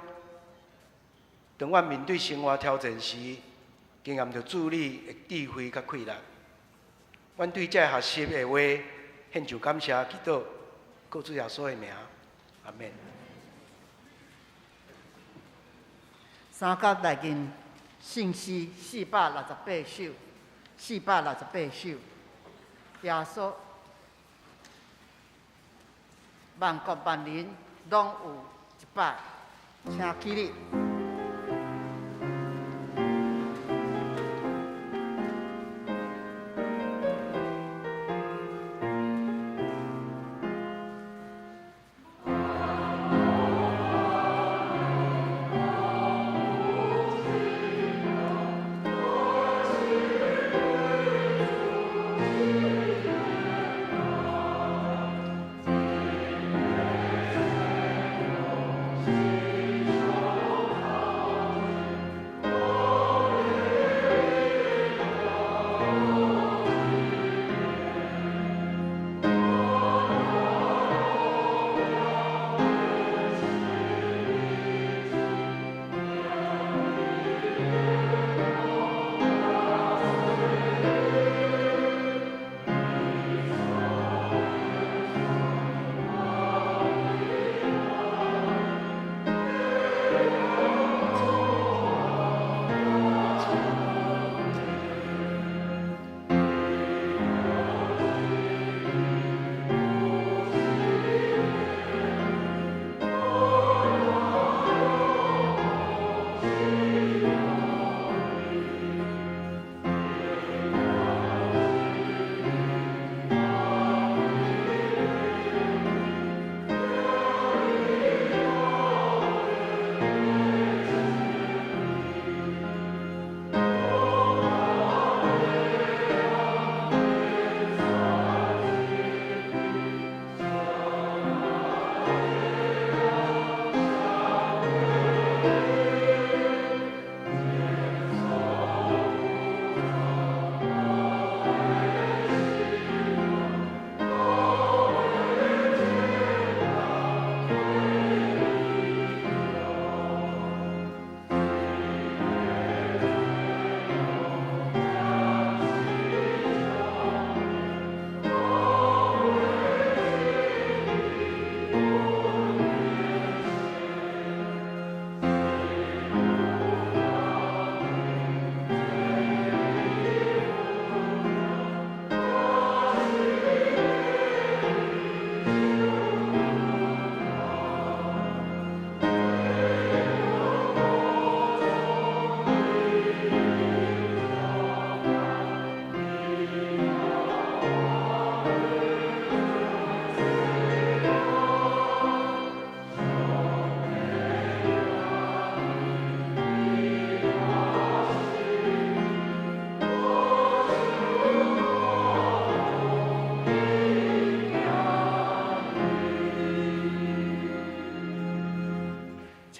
當阮面對生活挑戰時，經驗著主你的智慧佮氣力。阮對這个學習的話獻上感謝祈禱，靠主耶穌的名，阿們。三甲內面聖詩468首，468首，耶穌萬國萬民攏有一擺，請起立。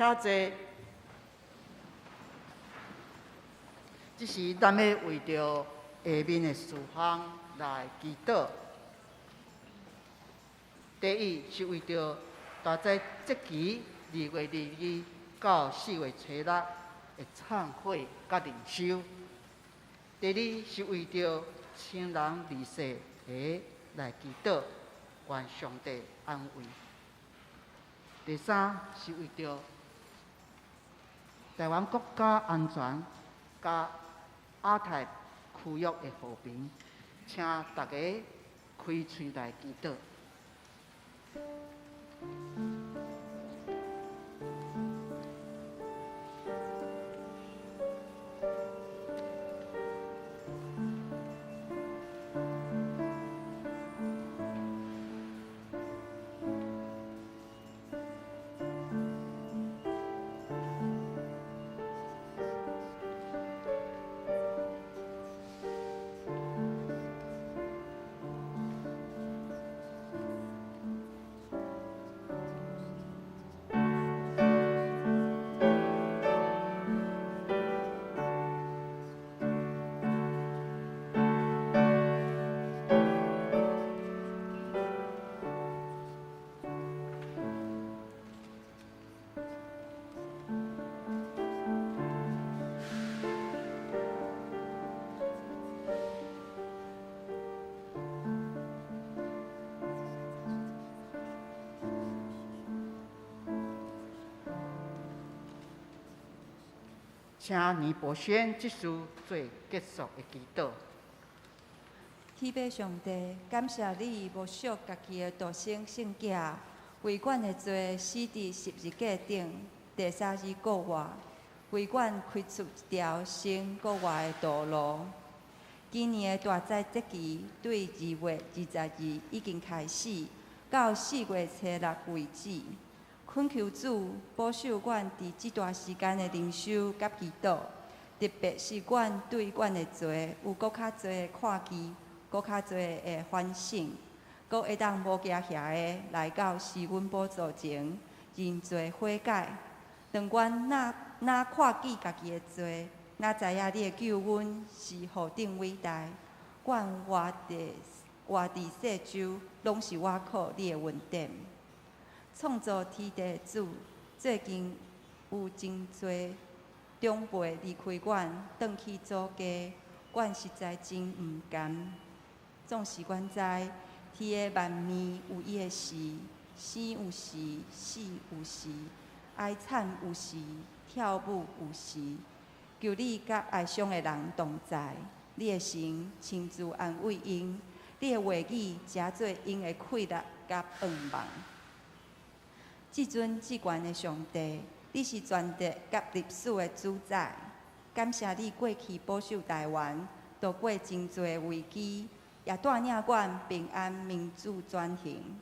請坐。這時，咱欲為著下面的事項來祈禱。第一是為著大齋節期2月22到4月初六的懺悔佮靈修。第二是為著親人離世的來祈禱，願上帝安慰。第三是為著台灣國家安全佮亞太區域的和平，請大家開喙來祈禱。請倪博軒執事做結束的祈禱。天父上帝，感謝你無惜家己的獨生聖子，為阮的罪死佇十字架頂，第三日復活，為阮開出一條生閣活的道路。今年的大齋節期對2月22已經開始，到4月初六為止。懇求主保守阮佇這段時間的靈修佮祈禱，特別是阮對阮的罪有閣較濟的看見，閣較濟的反省，閣會當無驚嚇的來到施恩寶座前認罪悔改。當阮若看見家己的罪，若知影你的救恩是何等偉大，阮活佇世周，攏是倚靠你的恩典。創造天地的主，最近有真濟長輩離開阮，轉去祖家，阮實在真毋甘。總是阮知，天的萬物有伊的時，生有時，死有時，哀慘有時，跳舞有時。求你佮哀傷的人同在，你的神親自安慰𪜶，你的話語成做𪜶的氣力佮盼望。至尊至懸的上帝，你是全地佮歷史的主宰。感謝你過去保守台灣，度過真濟危機，也帶領阮平安民主轉型。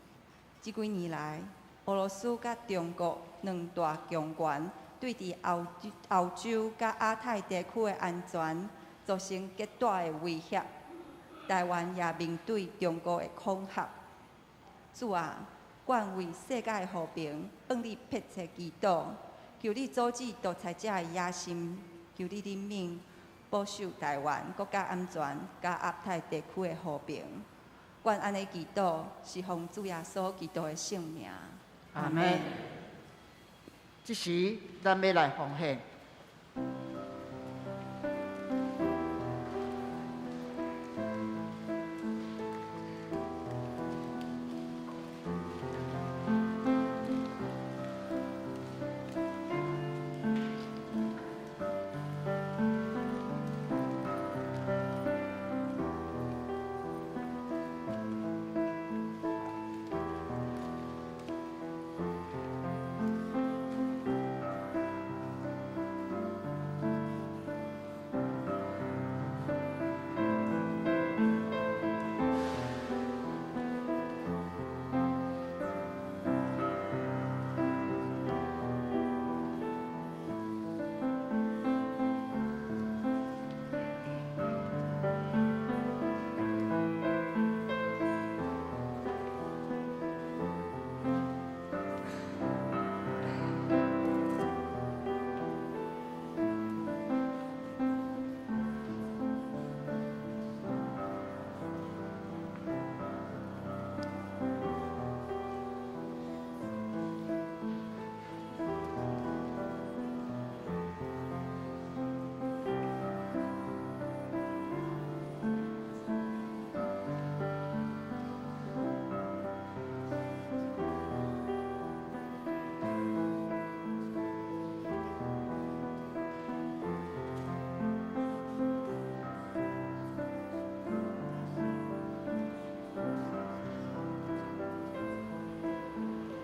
這幾年來，俄羅斯佮中國兩大強權對佇歐洲佮亞太地區的安全造成極大的威脅。台灣也面對中國的恐嚇。主啊，阮為世界的和平，向你迫切祈禱，求你阻止獨裁者的野心，求你憐憫保守台灣國家安全，佮亞太地區的和平。阮按呢祈禱，是奉主耶穌基督的聖名。阿們。這時，咱欲來奉獻。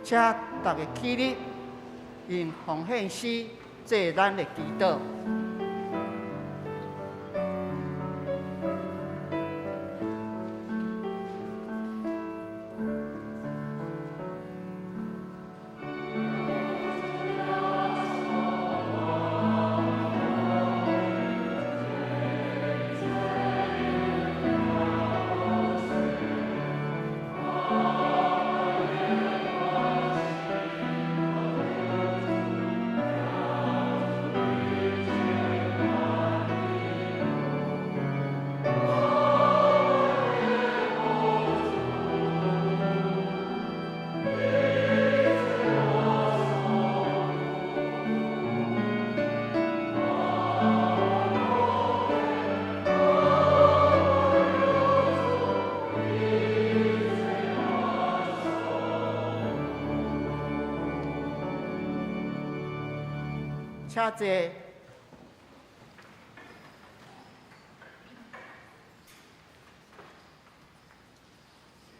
請逐家起立，用奉獻詩做咱的祈禱。請坐。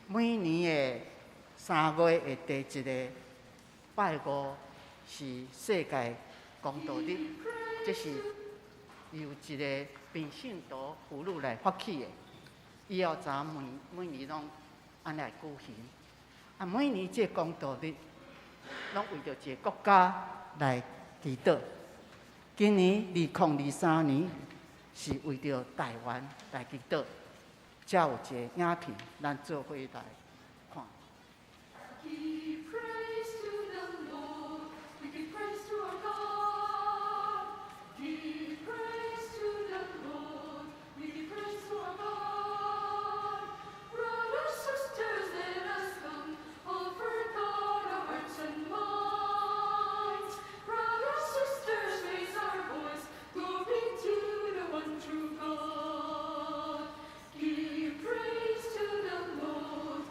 每年的3月的第一个拜五是世界公道日，這是由一个平信徒婦女來發起的。以後咱每每年攏按呢來舉行。啊，每年這個公道日，攏為著一个國家來祈禱。今年2023年是為著台灣來祈禱。這有一個影片，咱做伙來看。 Give praise to the Lord, we give praise to our God. Give praise to the Lord, we give praise to our God. Brothers, sisters, let us come, offer God our hearts and minds. Brothers, sisters, raise our voice, glory to the one true God. Give praise to the Lord,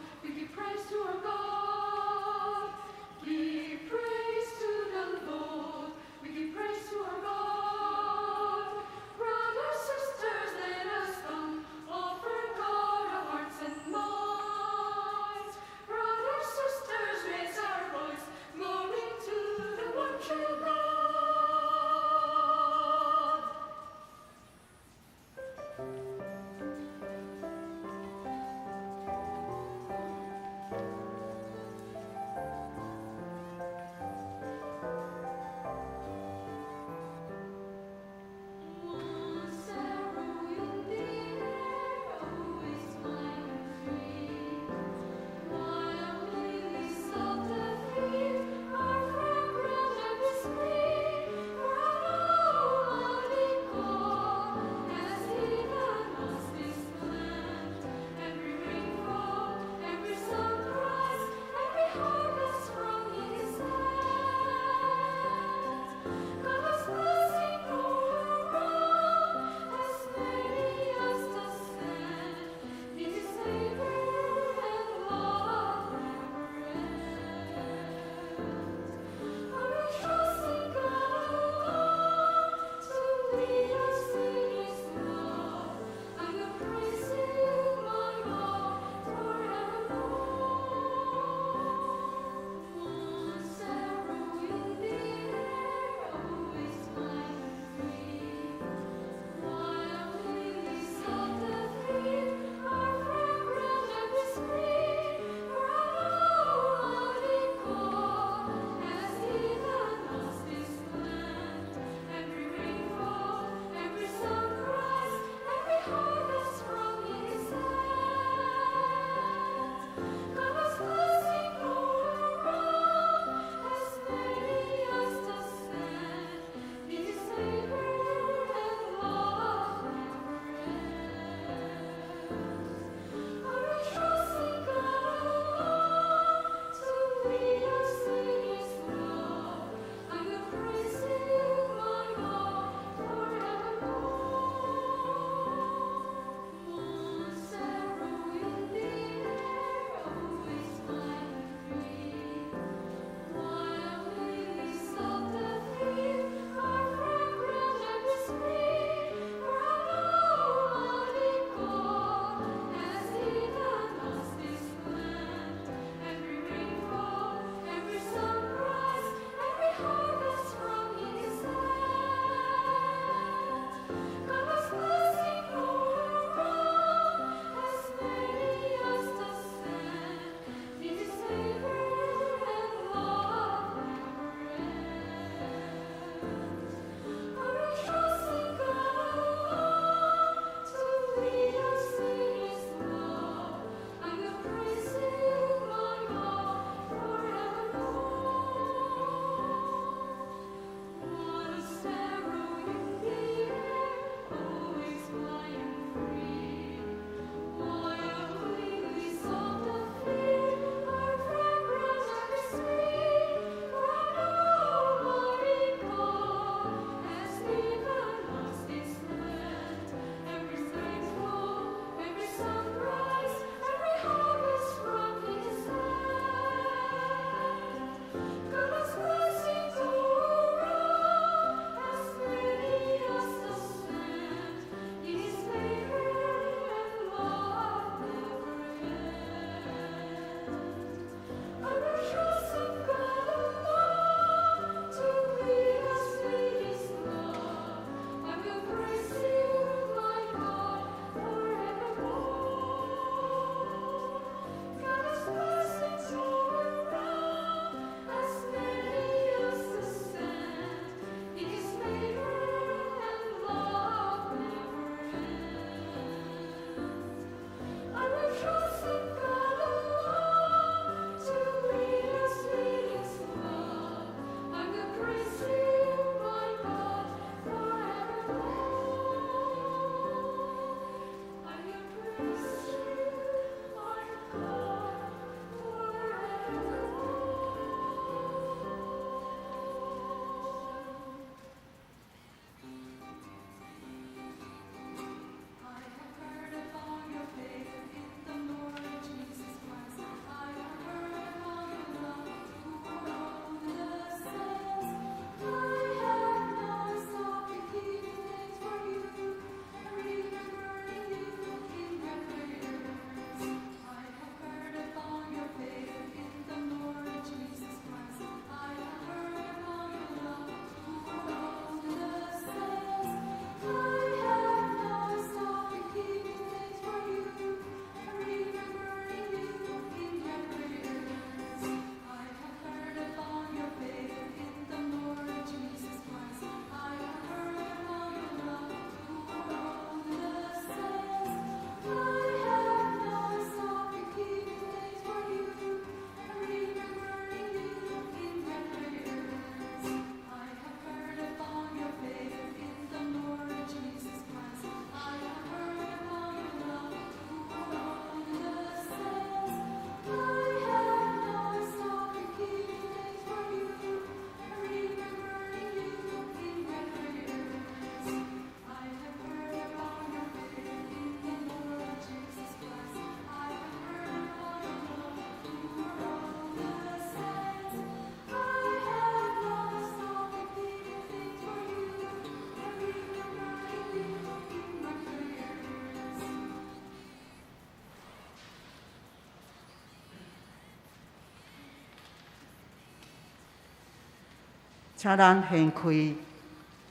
請咱掀開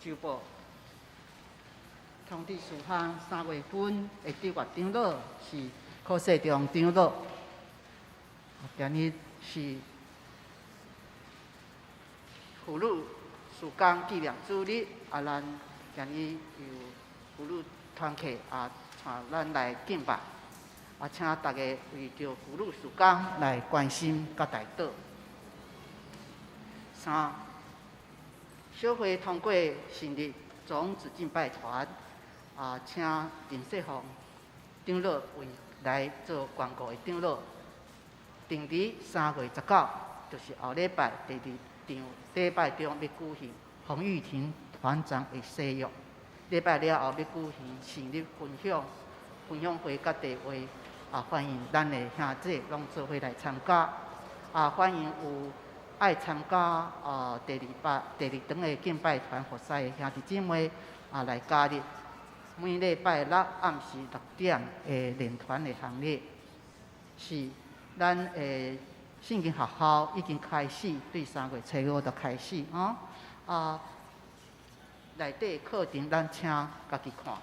周報，通知事項3月份的駐月長老是柯世忠長老，今日是婦女事工紀念主日，啊，咱今日由婦女團契啊，帶咱來敬拜，啊，請大家為著婦女事工來關心佮代禱。三，小會通過成立種子敬拜團，啊，請陳世鳳長老為來做宣告的長老。定佇3月19，就是後禮拜第二場禮拜中欲舉行洪玉婷團長的誓約。禮拜了後欲舉行生日分享分享會佮茶會，啊，歡迎咱的兄弟攏做伙來參加，啊，歡迎有愛參加啊第二拜第二場的敬拜團服侍的兄弟姊妹啊來加入。每禮拜六暗時6點的練團的行列，是咱的聖經學校已經開始，對3月初5就開始哦。啊，內底課程咱請家己看。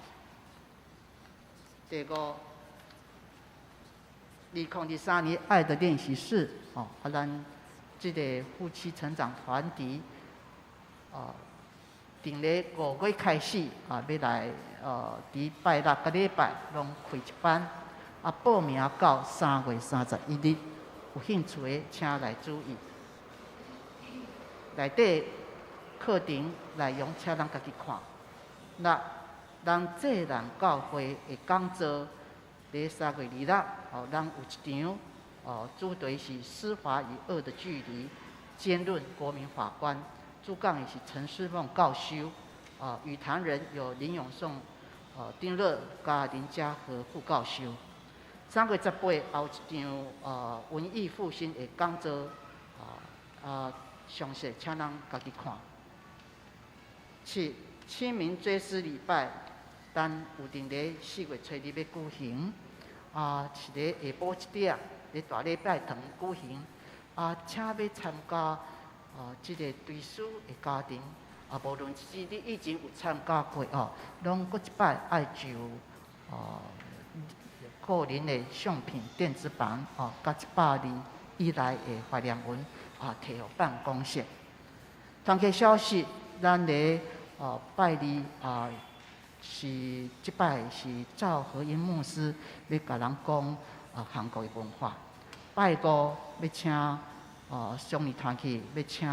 第五，2023年愛的練習室哦，啊，咱這個夫妻成長團體，哦，定咧5月開始啊，欲來佇拜六佮禮拜攏開一班，啊，報名到3月31日，有興趣的請來注意。內底課程內容請咱家己看。六，咱濟南教會的講座，佇3月26，哦，咱有一場，哦，主題是司法與惡的距離，兼論國民法官，主講的是陳思夢教授，啊，與談人有林永頌、丁樂佮林家和副教授。3月18也有一場文藝復興的講座，啊，詳細請咱家己看。七，清明追思禮拜，咱有定佇4月初2欲舉行，啊，是佇下晡7點，佇大禮拜堂舉行。啊，請欲參加啊，這个追思的家庭，啊，無論是你以前有參加過哦，攏閣一擺愛就個人的相片電子版哦，佮100字以內的懷念文啊，提予辦公室。團契消息，咱佇拜二啊，是這擺是趙和英牧師欲共人講啊韓國的文化。拜五欲請雙語團契欲請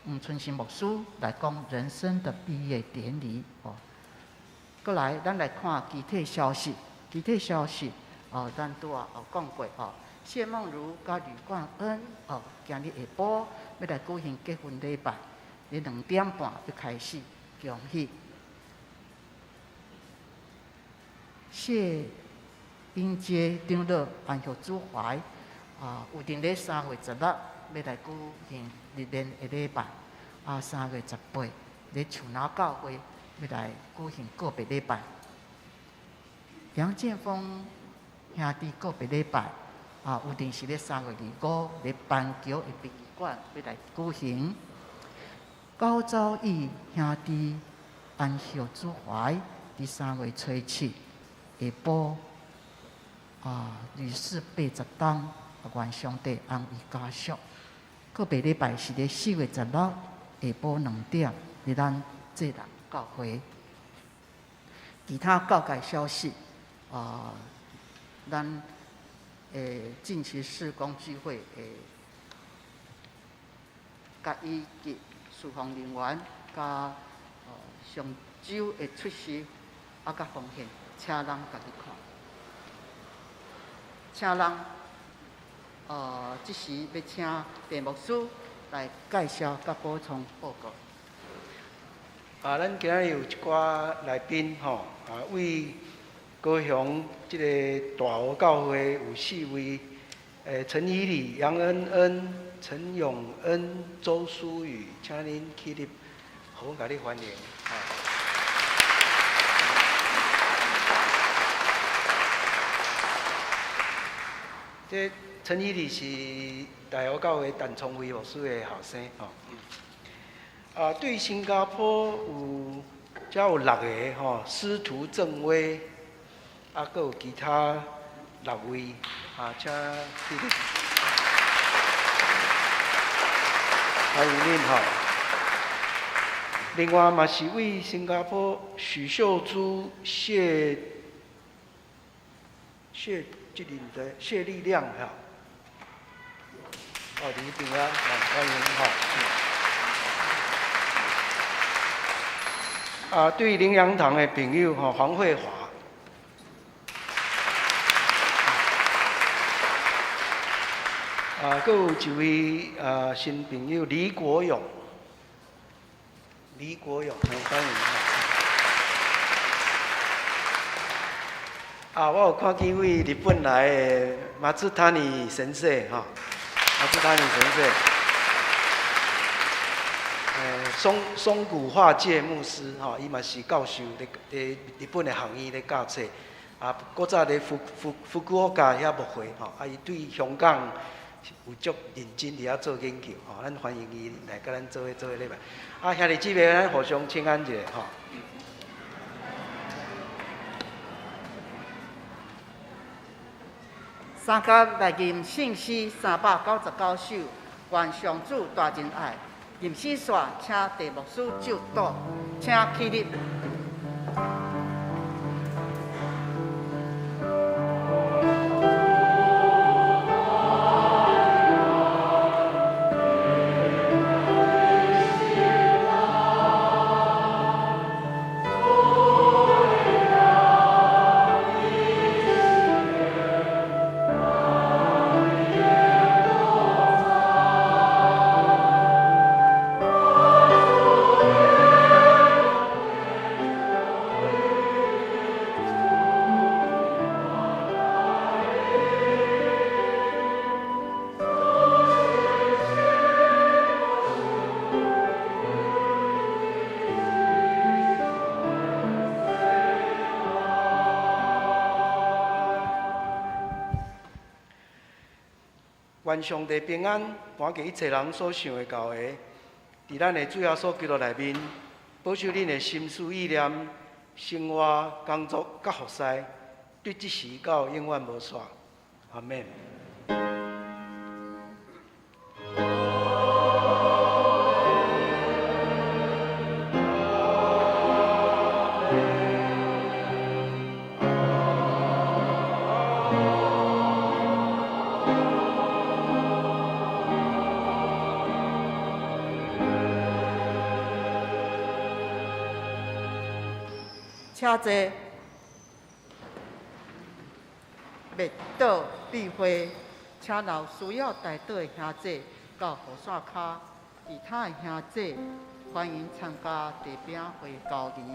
黃春新牧師來講人生的畢業典禮哦。過來，咱來看其他消息。其他消息哦，咱拄仔有講過哦。謝夢如佮呂冠恩哦，今日下晡欲來舉行結婚禮拜，佇2點半欲開始，恭喜。謝英杰長老安息主懷啊，有定佇3月16欲來舉行日蓮的禮拜，啊，3月18佇樹林教會欲來舉行告別禮拜。楊建峰兄弟告別禮拜啊，有定是佇3月25佇板橋的殯儀館欲來舉行。高昭義兄弟安息主懷，佇3月初7下晡啊，離世80冬，願上帝安慰家屬。告別禮拜是佇4月16下晡2點，佇咱濟南教會。其他教界消息啊，咱近期事工聚會的佮以及事奉人員佮上週的出席啊，佮奉獻，請咱家己看。請咱這時欲請鄭牧師來介紹佮補充報告。啊，咱今仔日有一寡來賓吼，啊，為高雄這个大湖教會有四位，陳以禮、楊恩恩、陳永恩、周淑宇，請恁起立，予阮共你歡迎。這陳以禮是大湖教會陳聰輝牧師的後生吼。啊，對新加坡有遮有六个吼，司徒正威，啊，閣有其他六位，啊，請起立。歡迎恁吼。另外嘛是為新加坡許秀珠、謝謝，這裡毋知謝力量哈。哦，佇彼邊啊，歡迎吼。啊，對靈糧堂的朋友吼，黃慧華。啊，閣有一位啊新朋友李國勇，李國勇，歡迎。啊，我有看見位日本來的馬茲塔尼神社吼，馬茲塔尼神社，松松谷化介牧師吼，伊嘛是教授，佇佇日本的學院咧教冊，啊，古早佇福福福岡遐牧會吼，啊，伊對香港有足認真佇遐做研究吼，咱歡迎伊來佮咱做伙做伙禮拜。啊，兄弟姊妹，咱互相請安一下吼。三甲來吟聖詩399首，願上主大仁愛。吟詩煞，請鄭牧師祝禱，請起立。願上帝平安，趕過一切人所想會到的，佇咱的主耶穌基督內面，保守恁的心思意念、生活、工作佮服侍，對這時到永遠無煞。阿們。請坐。默禱必會，請留需要代禱的兄弟到雨傘跤，其他的兄弟歡迎參加地餅會交流。